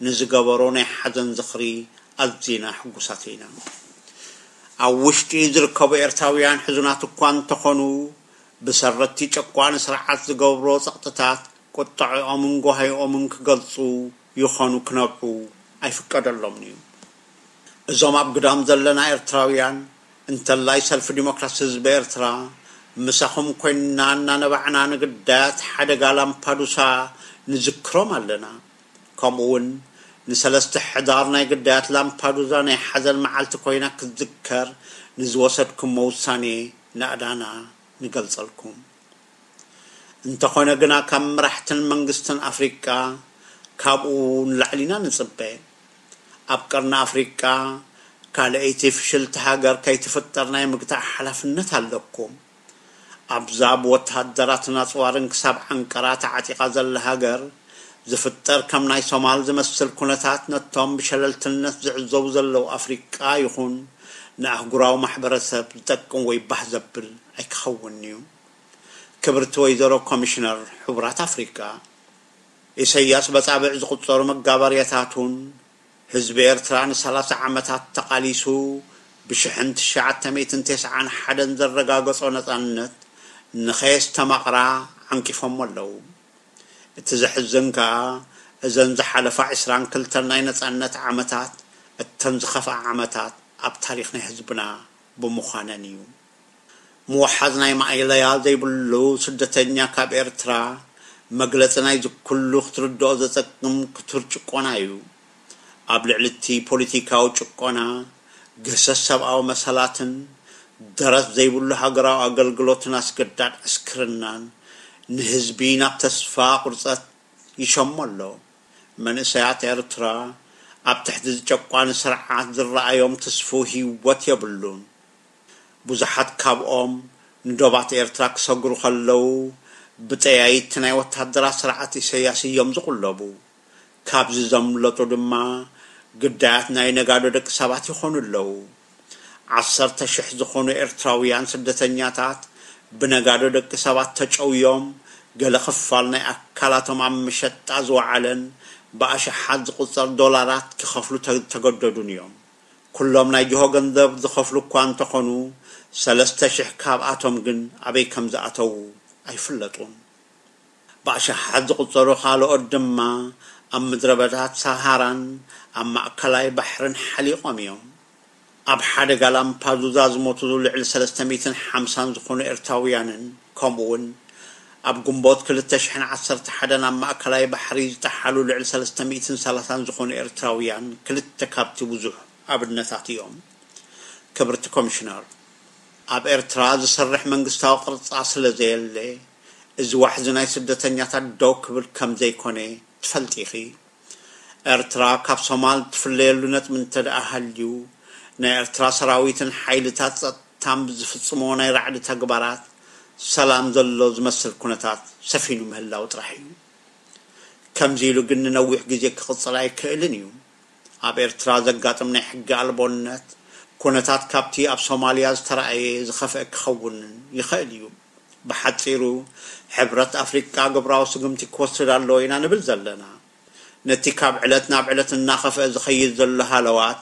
ንዝገበሮ ናይ ሓዘን ዝኽሪ ኣዚና ሕጉሳት ኢና። ኣብ ውሽጢ ዝርከቡ ኤርትራውያን ሕዙናት እኳ እንተኾኑ፣ ብሰረቲ ጨቋኒ ስርዓት ዝገብሮ ጸቕጥታት ቁጥዐኦምን ጓሂኦምን ክገልጹ ይኾኑ ክነብዑ ኣይፍቀደሎምን እዩ። እዞም ኣብ ግዳም ዘለና ኤርትራውያን፣ እንተላይ ሰልፊ ዲሞክራሲ ህዝቢ ኤርትራ፣ ምሳኹም ኮይንና እናነባዕና ንግዳያት ሓደጋ ላምፓዱሳ ንዝክሮም ኣለና። ከምኡ እውን ንሰለስተ ሕዳር ናይ ግዳያት ላምፓዱዛ ናይ ሓዘን መዓልቲ ኮይና ክትዝከር ንዝወሰድኩሞ ውሳኔ ናእዳና ንገልጸልኩም። እንተኾነ ግና ካብ መራሕትን መንግስትን ኣፍሪቃ ካብኡ ንላዕሊ ኢና ንጽበ። ኣብ ቀርኒ ኣፍሪቃ ካልኣይቲ ፍሽልቲ ሃገር ከይትፍጠር ናይ ምግታእ ሓላፍነት ኣለኩም። ኣብዛ ብወተሃደራትን ኣጽዋርን ክሳብ ዓንቀራ ተዓጢቓ ዘላ ሃገር ዝፍጠር ከም ናይ ሶማል ዝመስል ኩነታት ነቶም ብሸለልትነት ዝዕዘቡ ዘለዉ ኣፍሪቃ ይኹን ንኣህጉራዊ ማሕበረሰብ ዝጠቅም ወይ ባህ ዘብል ኣይክኸውንን እዩ። ክብርቲ ወይዘሮ ኮሚሽነር ሕቡራት ኣፍሪቃ፣ ኢሰያስ በጻብዕ ዝቑጸሩ መጋበርያታቱን ህዝቢ ኤርትራ ንሰላሳ ዓመታት ተቓሊሱ ብሽሕን ትሽዓተ ሚእትን ተስዓን ሓደን ዘረጋገጾ ነጻነት ንኸየስተማቕራ ዓንቂፎሞ ኣለዉ። እቲ ዘሕዝን ከኣ፣ እዘን ዝሓለፋ ዕስራን ክልተን ናይ ነጻነት ዓመታት እተን ዝኸፍኣ ዓመታት ኣብ ታሪኽ ናይ ህዝብና ብምዃነን እዩ። ምውሓዝ ናይ ማእለያ ዘይብሉ ስደተኛ ካብ ኤርትራ፣ መግለጺ ናይዚ ኩሉ ክትርድኦ ዘጸግም ክቱር ጭቆና እዩ። ኣብ ልዕሊ እቲ ፖለቲካዊ ጭቆና፣ ግህሰት ሰብኣዊ መሰላትን፣ ደረት ዘይብሉ ሃገራዊ ኣገልግሎትን ኣስገዳድ ዕስክርናን፣ ንህዝቢ ናብ ተስፋ ቁርጸት ይሸሞ ኣሎ። መንእሰያት ኤርትራ፣ ኣብ ትሕቲ ዝጨቋኒ ስርዓት ዝረኣዮም ትስፉው ህይወት የብሉን። ብዙሓት ካብኦም ንዶባት ኤርትራ ክሰግሩ ከለዉ፣ ብጠያይቲ ናይ ወታደራት ስርዓት ኢሰያስ እዮም ዝቑለቡ። ካብዚ ዘምለጡ ድማ ግዳያት ናይ ነጋዶ ደቂ ሰባት ይኾኑ ኣለዉ። ዓሰርተ ሽሕ ዝኾኑ ኤርትራውያን ስደተኛታት ብነጋዶ ደቂ ሰባት ተጨውዮም፣ ገለ ክፋል ናይ ኣካላቶም ኣብ መሸጣ ዝወዓለን ብኣሽሓት ዝቑጸር ዶላራት ክኸፍሉ ተ-፣ ተገደዱን እዮም። ኩሎም ናይ ጅሆ ገንዘብ ዝኸፍሉ እኳ እንተኾኑ፣ ሰለስተ ሽሕ ካብኣቶም ግን ኣበይ ከም ዝኣተዉ ኣይፍለጡን። ብኣሽሓት ዝቑጸሩ ካልኦት ድማ ኣብ ምድረ በዳታት ሰሃራን ኣብ ማእከላይ ባሕርን ሓሊቖም እዮም። ኣብ ሓደጋ ላምፓዱዛ ዝሞቱ ልዕሊ ሰለስተ ሚእትን ሓምሳን ዝኾኑ ኤርትራውያንን፣ ከምኡውን ኣብ ግንቦት ክልተ ሽሕን ዓሰርተ ሓደን ኣብ ማእከላይ ባሕሪ ዝጠሓሉ ልዕሊ ሰለስተ ሚእትን ሰላሳን ዝኾኑ ኤርትራውያን ክልተ ካብቲ ብዙሕ ኣብነታት እዮም። ክብርቲ ኮሚሽነር፣ ኣብ ኤርትራ ዝሰርሕ መንግስታዊ ቅርጻ ስለ ዘየለ፣ እዚ ዋሕዚ ናይ ስደተኛታት ደው ክብል ከም ዘይኮነ ትፈልጢ ኢኺ። ኤርትራ ካብ ሶማል ትፍለየሉ ነጥቢ እንተ ደኣ ሃልዩ፣ ናይ ኤርትራ ሰራዊትን ሓይልታት ጸጥታን ብዝፍጽምዎ ናይ ራዕዲ ተግባራት፣ ሰላም ዘሎ ዝመስል ኩነታት ሰፊኑ ምህላው ጥራሕ እዩ። ከምዚ ኢሉ ግን ንነዊሕ ግዜ ክቕጽል ኣይክእልን እዩ። ኣብ ኤርትራ ዘጋጥም ናይ ሕጊ ኣልቦነት ኩነታት ካብቲ ኣብ ሶማልያ ዝተራእየ ዝኸፍአ ክኸውን ይኽእል እዩ። ብሓጺሩ፣ ሕብረት ኣፍሪቃ ግብራዊ ስጉምቲ ክወስድ ኣለዎ ኢና ንብል ዘለና። ነቲ ካብ ዕለት ናብ ዕለት እናኸፍአ ዝኸይድ ዘሎ ሃለዋት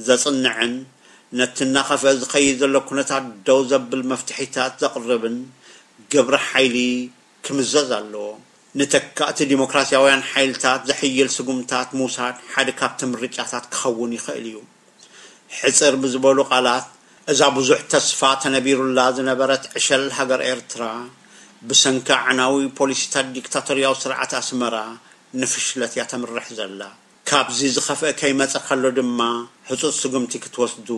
ዘጽንዕን፣ ነቲ እናኸፍአ ዝኸይድ ዘሎ ኩነታት ደው ዘብል መፍትሒታት ዘቕርብን ግብሪ ሓይሊ ክምዘዝ ኣለዎ። ንተካእቲ ዲሞክራሲያውያን ሓይልታት ዘሕይል ስጉምታት ምውሳድ ሓደ ካብቲ ምርጫታት ክኸውን ይኽእል እዩ። ሕጽር ብዝበሉ ቃላት፣ እዛ ብዙሕ ተስፋ ተነቢሩላ ዝነበረት ዕሸል ሃገር ኤርትራ፣ ብሰንኪ ኣዕናዊ ፖሊሲታት ዲክታቶርያዊ ስርዓት ኣስመራ ንፍሽለት እያ ተምርሕ ዘላ። ካብዚ ዝኸፍአ ከይመጸ ከሎ ድማ፣ ህጹጽ ስጉምቲ ክትወስዱ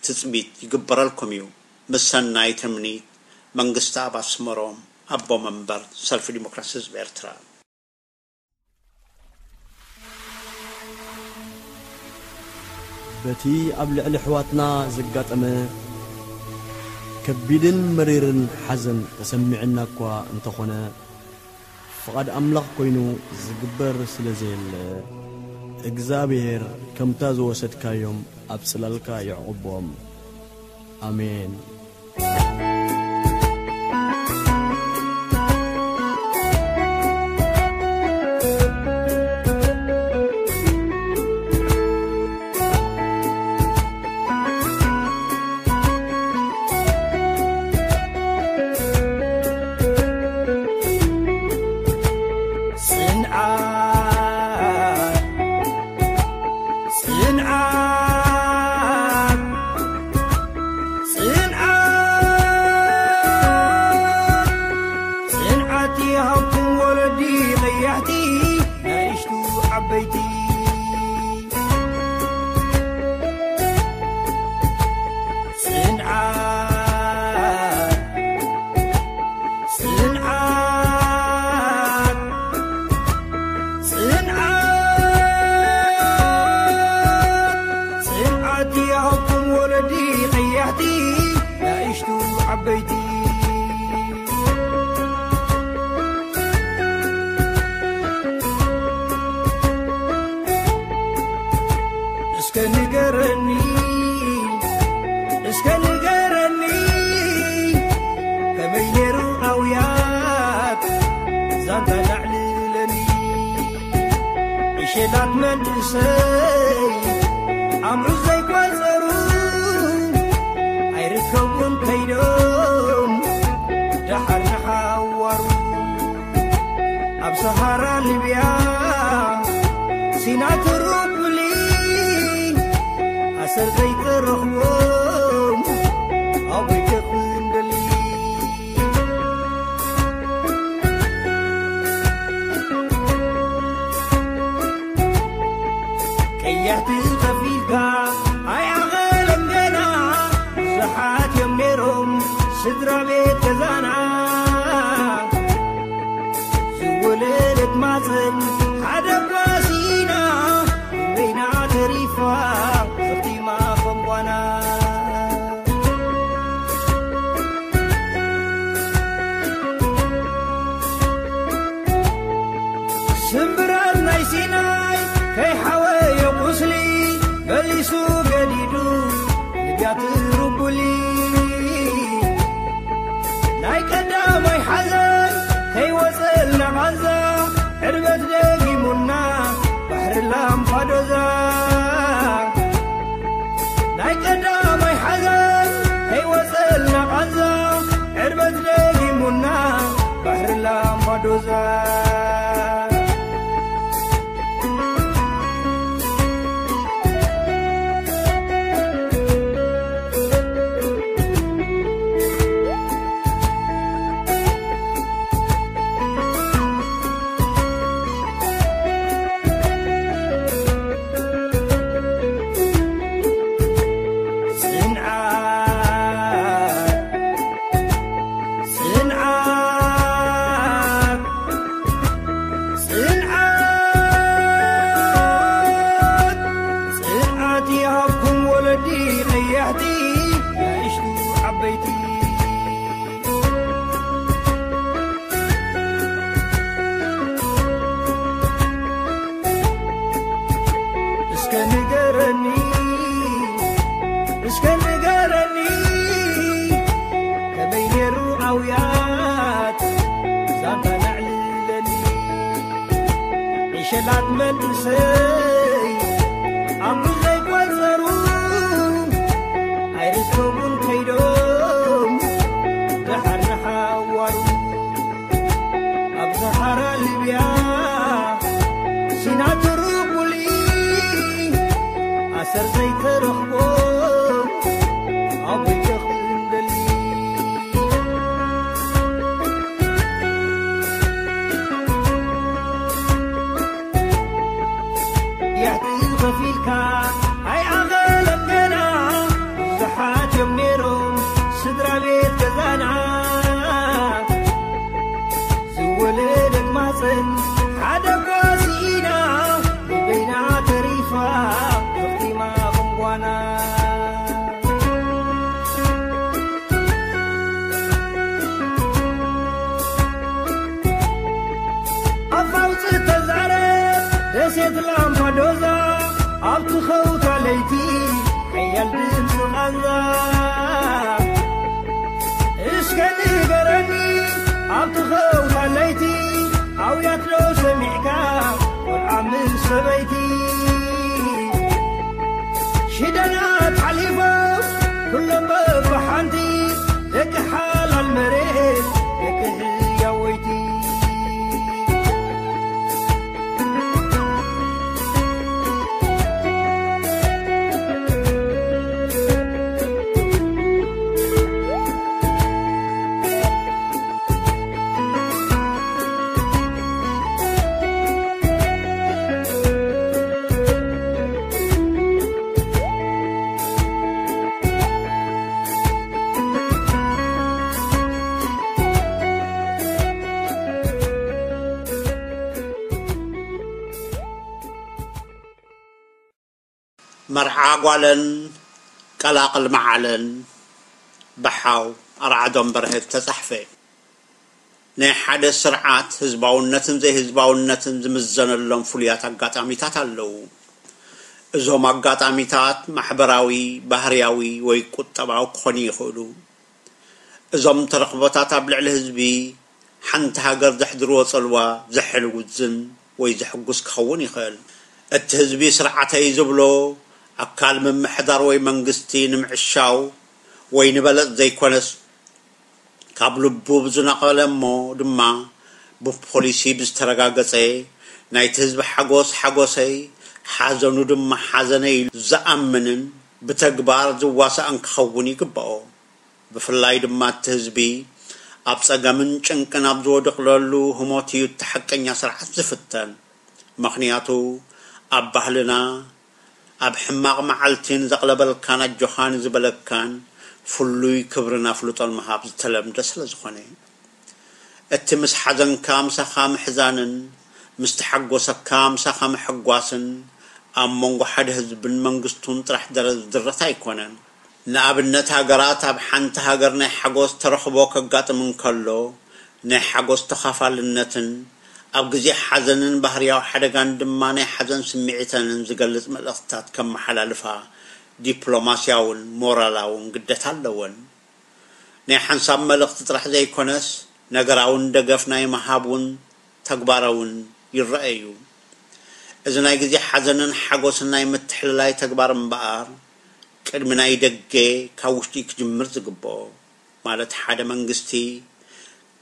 ትጽቢት ይግበረልኩም እዩ። ምስ ሰናይ ትምኒት፣ መንግስቲ ኣብ ኣስመሮም፣ ኣቦ መንበር ሰልፊ ዲሞክራሲ ህዝቢ ኤርትራ። በቲ ኣብ ልዕሊ ኣሕዋትና ዘጋጠመ ከቢድን መሪርን ሓዘን ተሰሚዕና እኳ እንተኾነ፣ ፍቓድ ኣምላኽ ኮይኑ ዝግበር ስለ ዘየለ፣ እግዚኣብሔር ከምታ ዝወሰድካዮም ኣብ ጽላልካ የዕቑቦም። ኣሜን። ጽንዓት፣ ጽንዓት፣ ጽንዓት፣ ጽንዓት ይሃብኩም ወለዲ ቀያሕቲ፣ ንኣሽቱ ዓበይቲ። ጽንዓት፣ ጽንዓት፣ ጽንዓት፣ ጽንዓት ይሃብኩም ወለዲ ቀያሕቲ፣ ንኣሽቱ ዓበይቲ። እስከ ንገረኒ፣ እስከ ንገረኒ፣ ከመይ ነይሩ ኣውያ ሸላት መንእሰይ ኣምዑ ዘይቆጸሩ ኣይርከቡን ከይዶም ደሓር ንሓዋሩ ኣብ ሰሃራ ሊብያ ሲና ትሩቡሊ ኣሰር ዘይተረኽቦም ኣበይ ክኽንደሊ ቀያሕቲ ከፊልካ ኣይኣኸለም ገና ብዙሓት እዮም ነይሮም ስድራ ቤት ገዛና ዝወለደት ማፀን ሓደ ኳሲና በይና ተሪፋ ዘኽቲማ ከም ጓና ስምብራት ናይ ሲናይ ከይሓወዮ ቁስሊ መሊሱ ገዲዱ ልብያ ትሩቡሊ ናይ ቀዳማይ ሓዘን ከይወፀልና ቃንዛ ዕርበት ደጊሙና ባሕሪ ላምፓዶዛ ናይ ቀዳማይ ሓዘን ከይወፀልና ቃንዛ ዕርበት ደጊሙና ባሕሪ ላምፓዶዛ ጽንዓት፣ ጽንዓት፣ ጽንዓት፣ ጽንዓት ይሃብኩም ወለዲ ቀያሕቲ፣ ንእሽቱ ዓበይቲ። እስከ ንገረኒ፣ እስከ ንገረኒ፣ ከመይ ነይሩ ኣውያት ዛንታ ነዕልለኒ። ዕሸላት መንእሰይ ኣምሩ ዘይቆጸሩ ኣይርከቡን ከይዶም ደሓር ንሓዋሩ ኣብ ሰሃራ ሊብያ ሲና ትሩቡሊ ኣሰር ዘይተረኽቦ ኣበይ ክኽንደሊ ያሕቲ ከፊልካ ኣይኣኸለም ገና ብዙሓት እዮም ነይሮም ስድራ ቤት ገዛና ዝወለደት ማፀን ሓደ ጓሲና ንበይና ተሪፋ ዘኽቲማ ኸምጓና ኣፋውፅ ተዛረብ ደሴት ላምፓዶዛ ኣብቲ ኸውታ ለይቲ ሓያል ድምፂ ቓንዛ እስከ ንገረኒ ኣብቲ ኸውታ ለይቲ ኣውያት ዶ ሰሚዕካ ቆልዓ ምስ ሰበይቲ ሽደናት ሓሊፎም ኩሎም በብሓንቲ ደቂ ሓላል መሬት ደቂ ህያወይቲ መርዓ ጓለን ቀላቕል መዓለን ብሓው ኣርዓዶም በርሀ ተጻሕፈ። ናይ ሓደ ስርዓት ህዝባውነትን ዘይህዝባውነትን ዝምዘነሎም ፍሉያት ኣጋጣሚታት ኣለዉ። እዞም ኣጋጣሚታት ማሕበራዊ፣ ባህርያዊ ወይ ቁጠባዊ ክኾኑ ይኽእሉ። እዞም ተረኽቦታት ኣብ ልዕሊ ህዝቢ ሓንቲ ሃገር ዘሕድርዎ ጽልዋ ዘሕል ውዝን ወይ ዘሕጉስ ክኸውን ይኽእል። እቲ ህዝቢ ስርዓተይ ዝብሎ ኣካል ምምሕዳር ወይ መንግስቲ ንምዕሻው ወይ ንበለጽ ዘይኮነስ፣ ካብ ልቡ ብዝነቐለ እሞ ድማ ብፖሊሲ ብዝተረጋገጸ፣ ናይቲ ህዝቢ ሓጎስ ሓጎሰይ፣ ሓዘኑ ድማ ሓዘነይ ኢሉ ዝኣምንን ብተግባር ዝዋሳእን ክኸውን ይግብኦ። ብፍላይ ድማ እቲ ህዝቢ ኣብ ጸገምን ጭንቅን ኣብ ዝወደቕለሉ ህሞት እዩ እቲ ሓቀኛ ስርዓት ዝፍተን። ምኽንያቱ ኣብ ባህልና ኣብ ሕማቕ መዓልቲ ንዘቕለበልካን ኣጆኻ ንዝበለካን ፍሉይ ክብርን ኣፍልጦን ምሃብ ዝተለምደ ስለ ዝኾነ። እቲ ምስ ሓዘንካ ምሳኻ ምሕዛንን ምስ ተሓጎሰካ ምሳኻ ምሕጓስን ኣብ መንጎ ሓደ ህዝብን መንግስቱን ጥራሕ ደረ ዝድረት ኣይኮነን። ንኣብነት ሃገራት ኣብ ሓንቲ ሃገር ናይ ሓጎስ ተረኽቦ ከጋጥም እንከሎ ናይ ሓጎስ ተኻፋልነትን ኣብ ግዜ ሓዘንን ባህርያዊ ሓደጋን ድማ ናይ ሓዘን ስምዒተንን ዝገልጽ መልእኽትታት ከመሓላልፋ ዲፕሎማስያውን ሞራላውን ግደታ ኣለወን። ናይ ሓንሳብ መልእኽቲ ጥራሕ ዘይኮነስ ነገራውን ደገፍ ናይ ምሃብ እውን ተግባራውን ይረአ እዩ። እዚ ናይ ግዜ ሓዘንን ሓጎስን ናይ ምትሕልላይ ተግባር እምበኣር ቅድሚ ናይ ደገ ካብ ውሽጢ ክጅምር ዝግብኦ፣ ማለት ሓደ መንግስቲ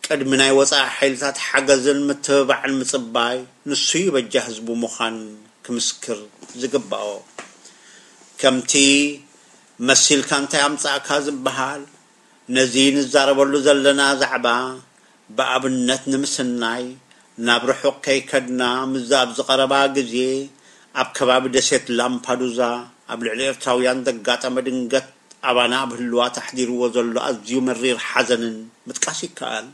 ቅድሚ ናይ ወጻኢ ሓይልታት ሓገዝን ምትብባዕን ምጽባይ ንሱ እዩ በጃ ህዝቡ ምዃን ክምስክር ዝግብኦ። ከምቲ መሲልካ እንታይ ኣምጻእካ ዝበሃል፣ ነዚ ንዛረበሉ ዘለና ዛዕባ ብኣብነት ንምስናይ ናብ ርሑቕ ከይከድና፣ ምስዛ ኣብዚ ቀረባ ግዜ ኣብ ከባቢ ደሴት ላምፓዱዛ ኣብ ልዕሊ ኤርትራውያን ዘጋጠመ ድንገት ኣባና ኣብ ህልዋት ኣሕዲርዎ ዘሎ ኣዝዩ መሪር ሓዘንን ምጥቃስ ይከኣል።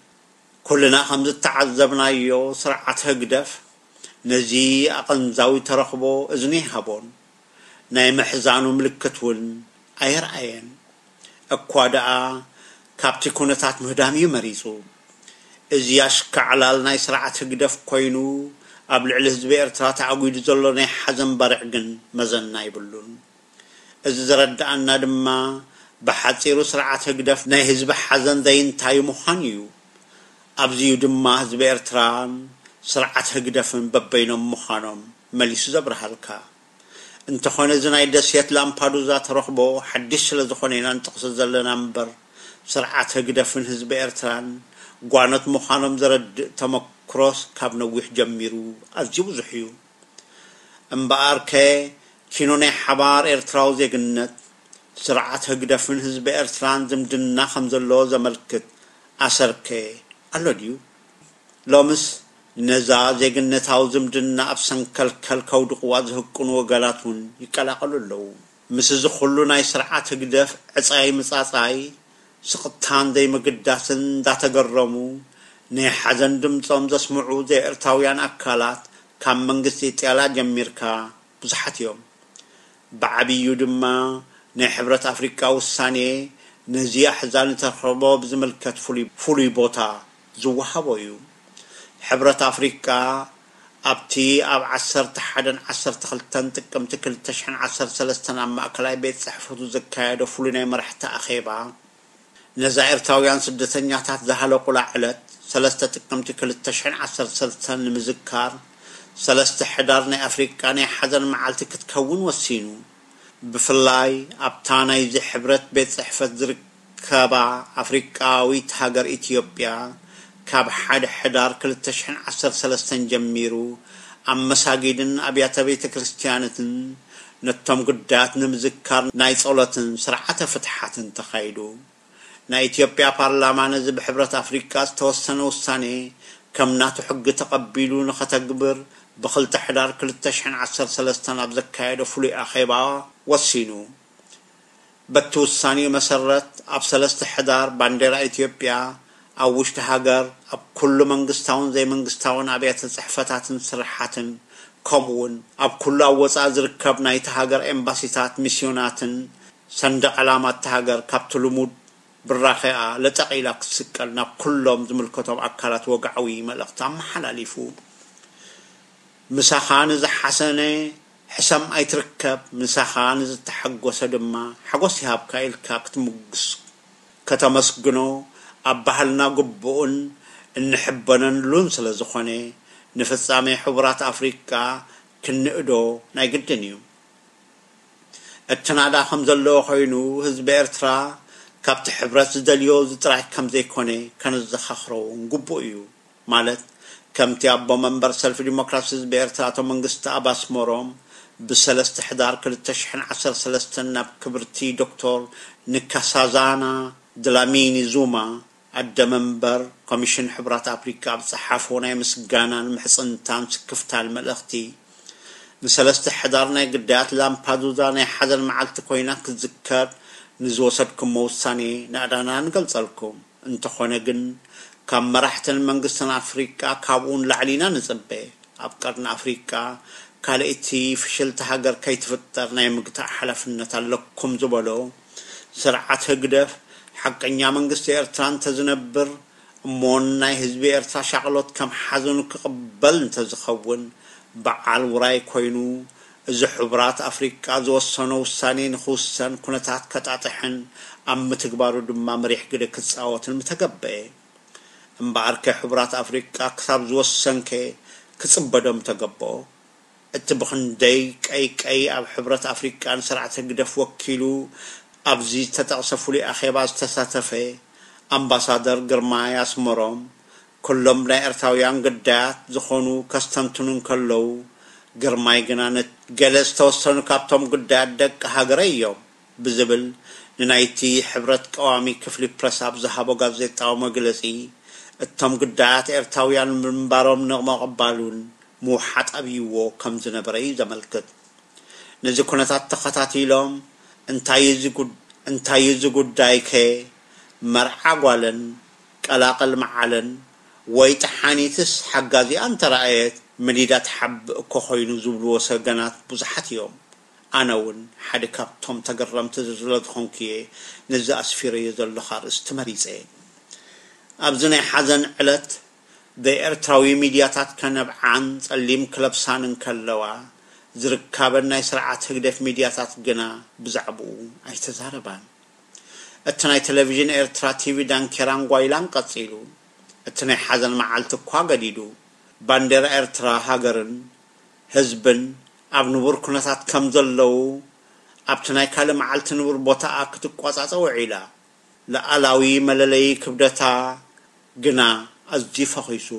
ኩልና ከም ዝተዓዘብናዮ ስርዓት ህግደፍ ነዚ ኣቐንዛዊ ተረኽቦ እዝኒ ኣይሃቦን። ናይ ምሕዛኑ ምልክት እውን ኣየርኣየን። እኳ ደኣ ካብቲ ኩነታት ምህዳም እዩ መሪጹ። እዚ ኣሽካዕላል ናይ ስርዓት ህግደፍ ኮይኑ ኣብ ልዕሊ ህዝቢ ኤርትራ ተኣጒዱ ዘሎ ናይ ሓዘን ባርዕ ግን መዘና የብሉን። እዚ ዘረድኣና ድማ ብሓጺሩ ስርዓት ህግደፍ ናይ ህዝቢ ሓዘን ዘይንታዩ ምዃን እዩ። ኣብዚዩ ድማ ህዝቢ ኤርትራን ስርዓት ህግደፍን በበይኖም ምዃኖም መሊሱ ዘብርሃልካ። እንተኾነ እዚ ናይ ደሴት ላምፓዱዛ ተረኽቦ ሓድሽ ስለ ዝኾነ ኢና ንጠቕሶ ዘለና እምበር፣ ስርዓት ህግደፍን ህዝቢ ኤርትራን ጓኖት ምዃኖም ዘረድእ ተመክሮስ ካብ ነዊሕ ጀሚሩ ኣዝዩ ብዙሕ እዩ። እምበኣርከ ኪኖ ናይ ሓባር ኤርትራዊ ዜግነት ስርዓት ህግደፍን ህዝቢ ኤርትራን ዝምድና ከም ዘለዎ ዘመልክት ኣሰርኬ ኣሎ ድዩ? ሎምስ ነዛ ዜግነታዊ ዝምድና ኣብ ሰንከልከል ከውድቕዋ ዝህቅኑ ወገናት እውን ይቀላቐሉ ኣለዉ። ምስ እዚ ኩሉ ናይ ስርዓት ህግደፍ ዕጻይ ምጻጻይ፣ ስቕታን ዘይምግዳስን እንዳተገረሙ ናይ ሓዘን ድምጾም ዘስምዑ ዘይኤርትራውያን ኣካላት ካብ መንግስቲ ኢጣልያ ጀሚርካ ብዙሓት እዮም። ብዓብዩ ድማ ናይ ሕብረት ኣፍሪቃ ውሳኔ ነዚ ኣሕዛኒ ተረኽቦ ብዝምልከት ፍሉይ፣ ፍሉይ ቦታ ዝወሃቦ እዩ። ሕብረት ኣፍሪቃ ኣብቲ ኣብ ዓሰርተ ሓደን ዓሰርተ ክልተን ጥቅምቲ ክልተ ሽሕን ዓሰርተ ሰለስተን ኣብ ማእከላይ ቤት ጽሕፈቱ ዘካየዶ ፍሉይ ናይ መራሕቲ ኣኼባ፣ ነዛ ኤርትራውያን ስደተኛታት ዝሃለቑላ ዕለት ሰለስተ ጥቅምቲ ክልተ ሽሕን ዓሰርተ ሰለስተን ንምዝካር፣ ሰለስተ ሕዳር ናይ ኣፍሪቃ ናይ ሓዘን መዓልቲ ክትከውን ወሲኑ። ብፍላይ ኣብታ ናይዚ ሕብረት ቤት ጽሕፈት ዝርከባ ኣፍሪቃዊት ሃገር ኢትዮጵያ፣ ካብ ሓደ ሕዳር ክልተ ሽሕን ዓሰርተ ሰለስተን ጀሚሩ ኣብ መሳጊድን ኣብያተ ቤተ ክርስቲያናትን ነቶም ግዳያት ንምዝካር ናይ ጸሎትን ስርዓተ ፍትሓትን ተኻይዱ። ናይ ኢትዮጵያ ፓርላማ ነዚ ብሕብረት ኣፍሪቃ ዝተወሰነ ውሳኔ ከም ናቱ ሕጊ ተቐቢሉ ንኸተግብር ብኽልተ ሕዳር ክልተ ሽሕን ዓሰርተ ሰለስተን ኣብ ዘካየዶ ፍሉይ ኣኼባ ወሲኑ። በቲ ውሳኔኡ መሰረት ኣብ ሰለስተ ሕዳር ባንዴራ ኢትዮጵያ ኣብ ውሽጢ ሃገር ኣብ ኩሉ መንግስታውን ዘይመንግስታውን ኣብያተ ጽሕፈታትን ስርሓትን ከምኡውን ኣብ ኩሉ ኣብ ወጻኢ ዝርከብ ናይቲ ሃገር ኤምባሲታት ሚስዮናትን ሰንደቕ ዕላማ እታ ሃገር ካብቲ ልሙድ ብራኸኣ ለጠቕ ኢላ ክትስቀል ናብ ኩሎም ዝምልከቶም ኣካላት ወግዓዊ መልእኽቲ ኣመሓላሊፉ። ምሳኻ ንዝሓሰነ ሕሰም ኣይትርከብ፣ ምሳኻ ንዝተሓጎሰ ድማ ሓጎስ ይሃብካ ኢልካ ክትምጉስ ከተመስግኖ ኣብ ባህልና ግቡእን እንሕበነሉን ስለ ዝኾነ፣ ንፍጻሜ ሕቡራት ኣፍሪቃ ክንእዶ ናይ ግድን እዩ። እቲ ናዳ ከም ዘለዎ ኮይኑ፣ ህዝቢ ኤርትራ ካብቲ ሕብረት ዝደልዮ እዚ ጥራይ ከም ዘይኮነ ከነዘኻኽሮ እውን ግቡእ እዩ። ማለት፣ ከምቲ ኣቦ መንበር ሰልፊ ዲሞክራሲ ህዝቢ ኤርትራ ኣቶ መንግስቲ ኣባስመሮም ብሰለስተ ሕዳር ክልተ ሽሕን ዓሰርተ ሰለስተን ናብ ክብርቲ ዶክተር ንካሳዛና ድላሚኒ ዙማ ኣደ መንበር ኮሚሽን ሕቡራት ኣፍሪካ ኣብ ጸሓፎ ናይ ምስጋናን ምሕጽንታን ስክፍታን መልእኽቲ፣ ንሰለስተ ሕዳር ናይ ግዳያት ላምፓዱዛ ናይ ሓዘን መዓልቲ ኮይና ክዝከር ንዝወሰድኩሞ ውሳኔ ናእዳና ንገልጸልኩም። እንተኾነ ግን፣ ካብ መራሕትን መንግስትን ኣፍሪቃ ካብኡ ንላዕሊ ኢና ንጽበ። ኣብ ቀርኒ ኣፍሪቃ ካልኣይቲ ፍሽልቲ ሃገር ከይትፍጠር ናይ ምግታእ ሓላፍነት ኣለኩም ዝበሎ ስርዓት ህግደፍ፣ ሓቀኛ መንግስቲ ኤርትራ እንተዝነብር እሞን ናይ ህዝቢ ኤርትራ ሻቕሎት ከም ሓዘኑ ክቕበል እንተዝኸውን፣ በዓል ውራይ ኮይኑ፣ እዚ ሕቡራት ኣፍሪቃ ዝወሰኖ ውሳኔ ንኽውሰን ኩነታት ከጣጥሕን ኣብ ምትግባሩ ድማ መሪሕ ግደ ክጻወትን ምተገበኤ። እምበኣርከ ሕቡራት ኣፍሪቃ ክሳብ ዝወሰንከ ክጽበዶ ምተገበኦ። እቲ ብኽንደይ ቀይ ቀይ ኣብ ሕብረት ኣፍሪቃ ንስርዓት ህግደፍ ወኪሉ ኣብዚ ዝተጠቕሰ ፍሉይ ኣኼባ ዝተሳተፈ ኣምባሳደር ግርማይ ኣስመሮም፣ ኩሎም ናይ ኤርትራውያን ግዳያት ዝኾኑ ከስተንትኑ እንከለዉ፣ ግርማይ ግና ነት-፣ ገለ ዝተወሰኑ ካብቶም ግዳያት ደቂ ሃገረይ እዮም ብዝብል ንናይቲ ሕብረት ቀዋሚ ክፍሊ ፕረስ ኣብ ዝሃቦ ጋዜጣዊ መግለጺ፣ እቶም ግዳያት ኤርትራውያን ምንባሮም ንምቕባሉን ምውሓጥ ኣብይዎ ከም ዝነበረ እዩ ዘመልክት። ነዚ ኩነታት ተኸታቲሎም፣ እንታይ እዩ እዚ ጉድ-፣ እንታይ እዩ እዚ ጉዳይከ? መርዓ ጓለን ቀላቕል መዓለን ወይ ጠሓኒትስ ሓጋዚኣ እንተረኣየት መሊዳ ትሓብእ እኮ ኮይኑ ዝብልዎ ሰገናት ብዙሓት እዮም። ኣነ እውን ሓደ ካብቶም ተገረምቲ ስለ ዝኾንኩ እየ ነዚ ኣስፊረዮ ዘለኹ ኣርእስቲ መሪጸ። ኣብዚ ናይ ሓዘን ዕለት፣ ብኤርትራዊ ሚድያታት ከነብዓን ጸሊም ክለብሳን እንከለዋ፣ ዝርካበን ናይ ስርዓት ህግደፍ ሚድያታት ግና ብዛዕባኡ ኣይተዛረባን። እቲ ናይ ቴሌቪዥን ኤርትራ ቲቪ ዳንኬራን ጓይላን ቀጺሉ፣ እቲ ናይ ሓዘን መዓልቲ እኳ ገዲዱ፣ ባንዴራ ኤርትራ ሃገርን ህዝብን ኣብ ንቡር ኩነታት ከም ዘለዉ፣ ኣብቲ ናይ ካልእ መዓልቲ ንቡር ቦታኣ ክትቋጻጸ ውዒላ። ልኣላዊ መለለዪ ክብደታ ግና ኣዝዩ ፈኺሱ።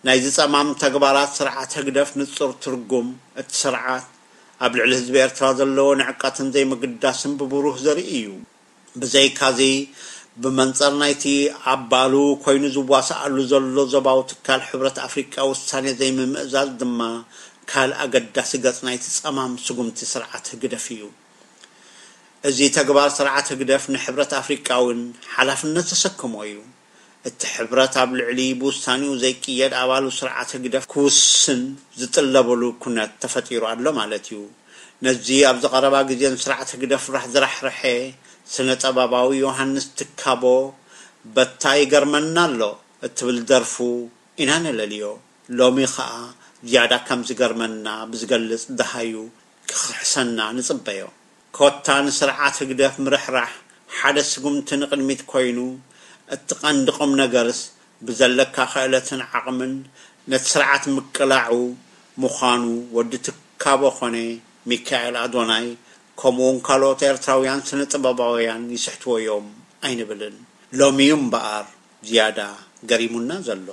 ናይዚ ጸማም ተግባራት ስርዓት ህግደፍ ንጹር ትርጉም፣ እቲ ስርዓት ኣብ ልዕሊ ህዝቢ ኤርትራ ዘለዎ ንዕቀትን ዘይምግዳስን ብብሩህ ዘርኢ እዩ። ብዘይካዚ፣ ብመንጸር ናይቲ ኣባሉ ኮይኑ ዝዋሳኣሉ ዘሎ ዞባዊ ትካል ሕብረት ኣፍሪቃ ውሳኔ ዘይምምእዛዝ ድማ ካልእ ኣገዳሲ ገጽ ናይቲ ጸማም ስጉምቲ ስርዓት ህግደፍ እዩ። እዚ ተግባር ስርዓት ህግደፍ ንሕብረት ኣፍሪቃ እውን ሓላፍነት ዘሰክሞ እዩ። እቲ ሕብረት ኣብ ልዕሊ ብውሳኔኡ ዘይቅየድ ኣባሉ ስርዓት ህግደፍ ክውስን ዝጥለበሉ ኩነት ተፈጢሩ ኣሎ ማለት እዩ። ነዚ ኣብዚ ቀረባ ግዜ ንስርዓት ህግደፍ ራሕ ዝራሕርሐ ስነ ጥበባዊ ዮሃንስ ትካቦ፣ በታ ይገርመና ኣሎ እትብል ደርፉ ኢና ነለልዮ። ሎሚ ኸኣ ዝያዳ ከም ዝገርመና ብዝገልጽ ደሃዩ ክኽሕሰና ንጽበዮ። ኮታ ንስርዓት ህግደፍ ምርሕራሕ ሓደ ስጉምቲ ንቕድሚት ኮይኑ፣ እቲ ቀንዲ ቁም ነገርስ ብዘለካ ክእለትን ዓቕምን ነቲ ስርዓት ምቅላዑ ምዃኑ ወዲ ትካቦ ኾነ ሚካኤል ኣዶናይ፣ ከምኡውን ካልኦት ኤርትራውያን ስነ ጥበባውያን ይስሕትዎ እዮም ኣይንብልን። ሎሚ እዩ እምበኣር ዝያዳ ገሪሙና ዘሎ።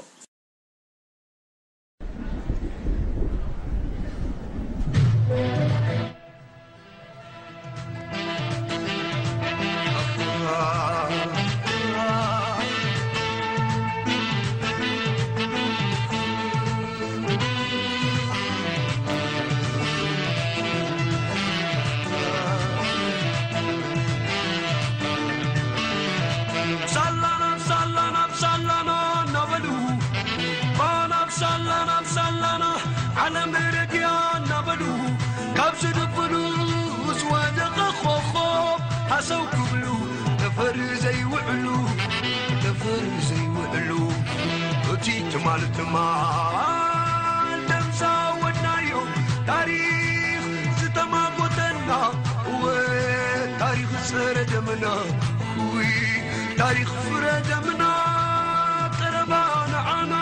ሳላና ሳላና ሳላና እናበሉ፣ ባና ሳላና ሳላና ዓለም ረድያ እናበሉ፣ ካብ ዝድብሉ ዝወደቐ ኮኾብ ሃሰው ክብሉ፣ ጠፈር ዘይውዕሉ፣ ጠፈር ዘይውዕሉ። እቲ ትማል ትማል ደምሳ ወድናዮ፣ ታሪኽ ዝተማጎተና፣ እወ ታሪኽ ዝጸረ ደምና፣ ውይ ታሪኽ ፍረ ደምና፣ ቀረባ ንዓና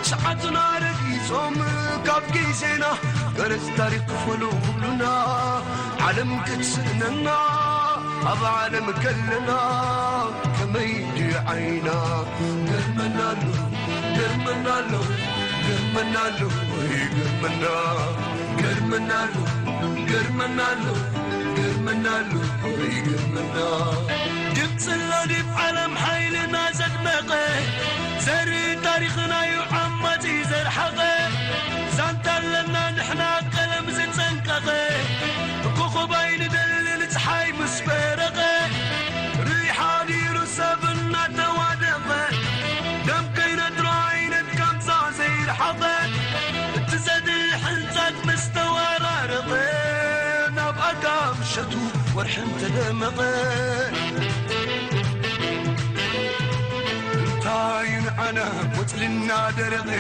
ሰዓትና ረጊጾም ካብ ግዜና፣ ገረስ ታሪኽ ክፈሉ ኩሉና ዓለም ክትስእነና ኣብ ዓለም ከለና ከመይ ድዩ ዓይና ገርመናሉ ገርመናሉ ገርመናሉ ይገርመና ገርመናሉ ገርመናሉ ገርመናሉ ይገርመና ድምፅና ዲብ ዓለም ሓይልና ዘድመቐ ዘርኢ ታሪኽና እዩ ዓማፂ ዘርሓቐ ዛንታ ኣለና ንሕና ቀለም ዝፀንቀቐ ኮኾብ ኣይንደልን ፀሓይ ምስ በረቐ ርኢ ሓዲሩ ሰብ እናተዋደቐ ደም ከይነድሮ ዓይነት ከምዛ ዘይረሓቐ እቲ ዘድሊ ሕንፃት ምስ ተወራረቐ ናብ ኣጋ ምሸቱ ወርሒ እንተደመቐ እንታይ ንዓና ቆፅልና ደረቐ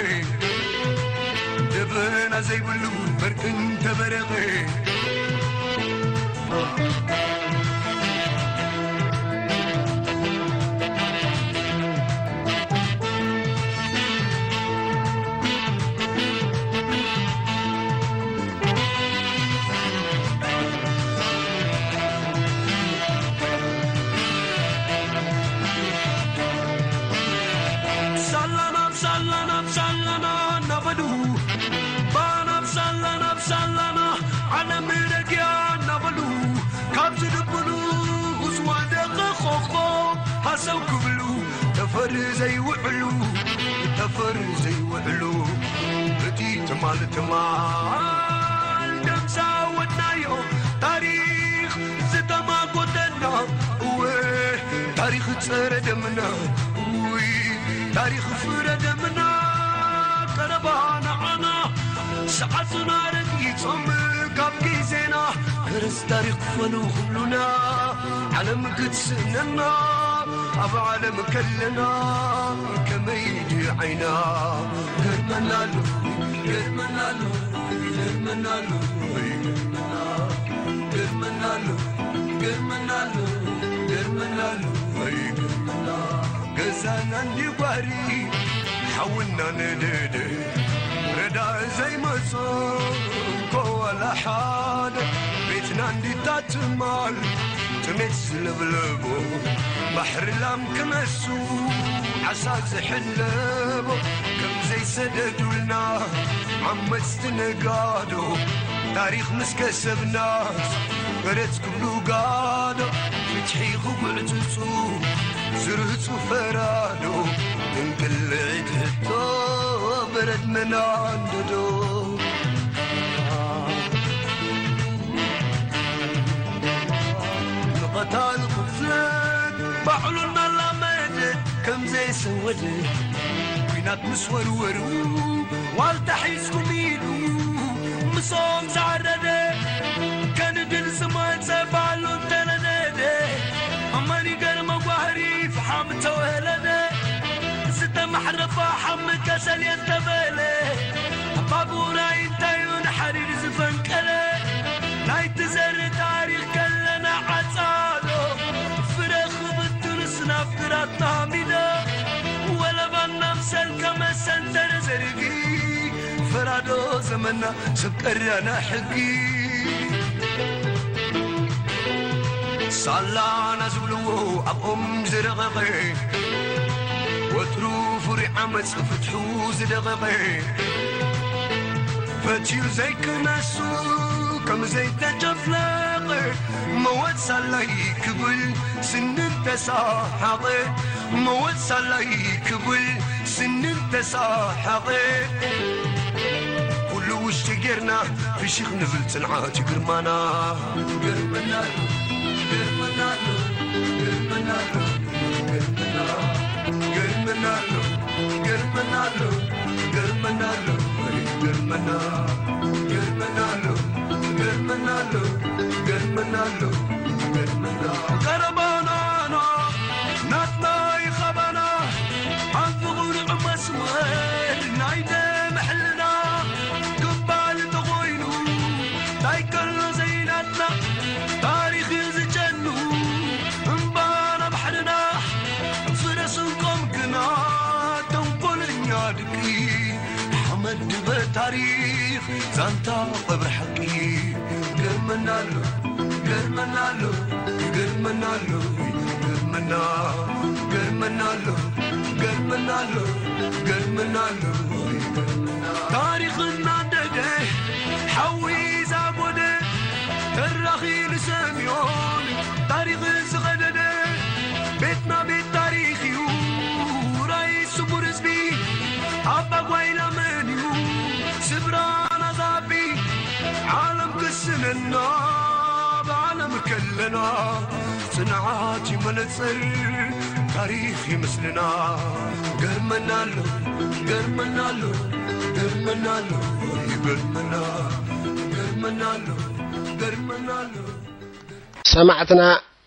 ደበና ዘይብሉ በርቂ እንተበረቐ ሳላና ሳላና ሳላና እናበሉ ባና ሳላና ሳላና ዓለም ረግያ እናበሉ ካብ ዝድብሉ ዝወደቐ ኮኾብ ሃሰው ክብሉ ተፈሪ ዘይውዕሉ ተፈሪ ዘይውዕሉ እቲ ትማል ትማል ደምሳ ወድናዮ ታሪኽ ዝተማጎተና እወ ታሪኽ ጸረ ደምና ውይ ታሪኽ ፍረ ደምና ቀረባ ንዓና ሰዓትና ረጊጾም ካብ ግዜና ገረስ ታሪኽ ክፈኑ ክብሉና ዓለም ክትስእነና ኣብ ዓለም ከለና ከመይ ድዩ ዓይና ገርመናሉ ገርመናሉ ገርመናሉ ገርመናሉ ገርመናሉ ገርመናሉ ገርመና ገዛና እንዲጓሪ ሓውና ነደደ ረዳእ ዘይመጾ ኮዋላ ሓደ ቤትና እንዲታትማል ጥሜት ዝለብለቦ ባሕሪ ላም ክነሱ ዓሳ ዝሕለቦ ከም ዘይሰደዱልና ዓመፅቲ ነጋዶ ታሪኽ ምስ ከሰብና በረት ክብሉ ጋዶ ፍትሒ ክጉዕፅፁ ዝርህፁ ፈራዶ እንቅልዒት ሕቶ በረድመና እንድዶ ንቐታል ክፍለት ባዕሉ እናላመደ ከም ዘይሰወደ ኲናት ምስ ወርወሩ ዋልታ ሒዝኩም ኢሉ ምሶም ዝዓረደ ከንድል ዝመፀ ባሉ እንተነደደ ኣማኒ ገርመ ጓህሪ ፍሓም ተወለደ ዝተማሕረ ፋሓም ከሰል የተበለ ኣባቡራይ እንታዩ ንሓሪር ዝፈንቀለ ናይቲ ዘሪ ታሪኽ ከለና ዓፃዶ ፍረ ክብትንስ ናብ ግራትና ሚዶ ወለባና ምሰል ከመሰንተረ ዘርጊ ፈራዶ ዘመና ሰብ ቀረና ሕጊ ሳላና ዝብልዎ ኣብኦም ዝረቐቐ ወትሩ ፍሩይ ዓመፅ ፍትሑ ዝደቐቐ ፈትዩ ዘይክነሱ ከም ዘይተጨፍለቐ መወት ሳላይ ክብል ስንን ተሳሓቐ መወት ሳላይ ክብል ስንን ተሳሓቐ ኩሉ ውሽጢ ጌርና ፍሽኽ ንብል ጽንዓት እዩ ግርማና ግርምና ግርምና ግርምና ግርምና ግርምና ግርምና ግርምና ግርምና ግርምና ግርምና ግርምና ግርምና ቀረባናና ናትና ይኸባና ኣብ ፍቕሪ መስመር ናይ ደም ሕልና ክባል ተኾይኑ ታይ ከሎ ዘይናትና ታሪኽ እዩ ዝጨኑ እምባና ባሕርና ፍረ ስንቆም ግና ተንኮለኛ ድቂ ሓመድ ድበ ታሪኽ ዛንታ ቀብሪ ሓቂ ገርመና ኣሎ፣ ገርመና ኣሎ፣ ገርመና ኣሎ፣ ገርመና፣ ገርመና ኣሎ፣ ገርመና ኣሎ፣ ገርመና ኣሎ። ታሪኽና ደደ ሓዊ ዛጎደ ተራኺ ንሰምዮን ታሪኽ ዝቐደደ ቤትና ቤት ታሪኽ እዩ። ራይ ስሙር ህዝቢ ኣባ ጓይላ መን እዩ? ስብራና ዛቢ ዓለም ክስንና ብዓለም ከለና ጽንዓት እዩ መነጽር ታሪኽ ይምስልና። ገርመና ኣሎ፣ ገርመና ኣሎ፣ ገርመና ኣሎ፣ ገርመና፣ ገርመና ኣሎ፣ ገርመና ኣሎ። ሰማዕትና፣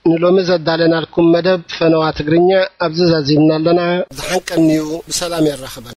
ንሎሚ ዘዳለናልኩም መደብ ፈነዋ ትግርኛ ኣብዚ ዛዚምና ኣለና። ዝሓንቀንዩ ብሰላም የራኽበን።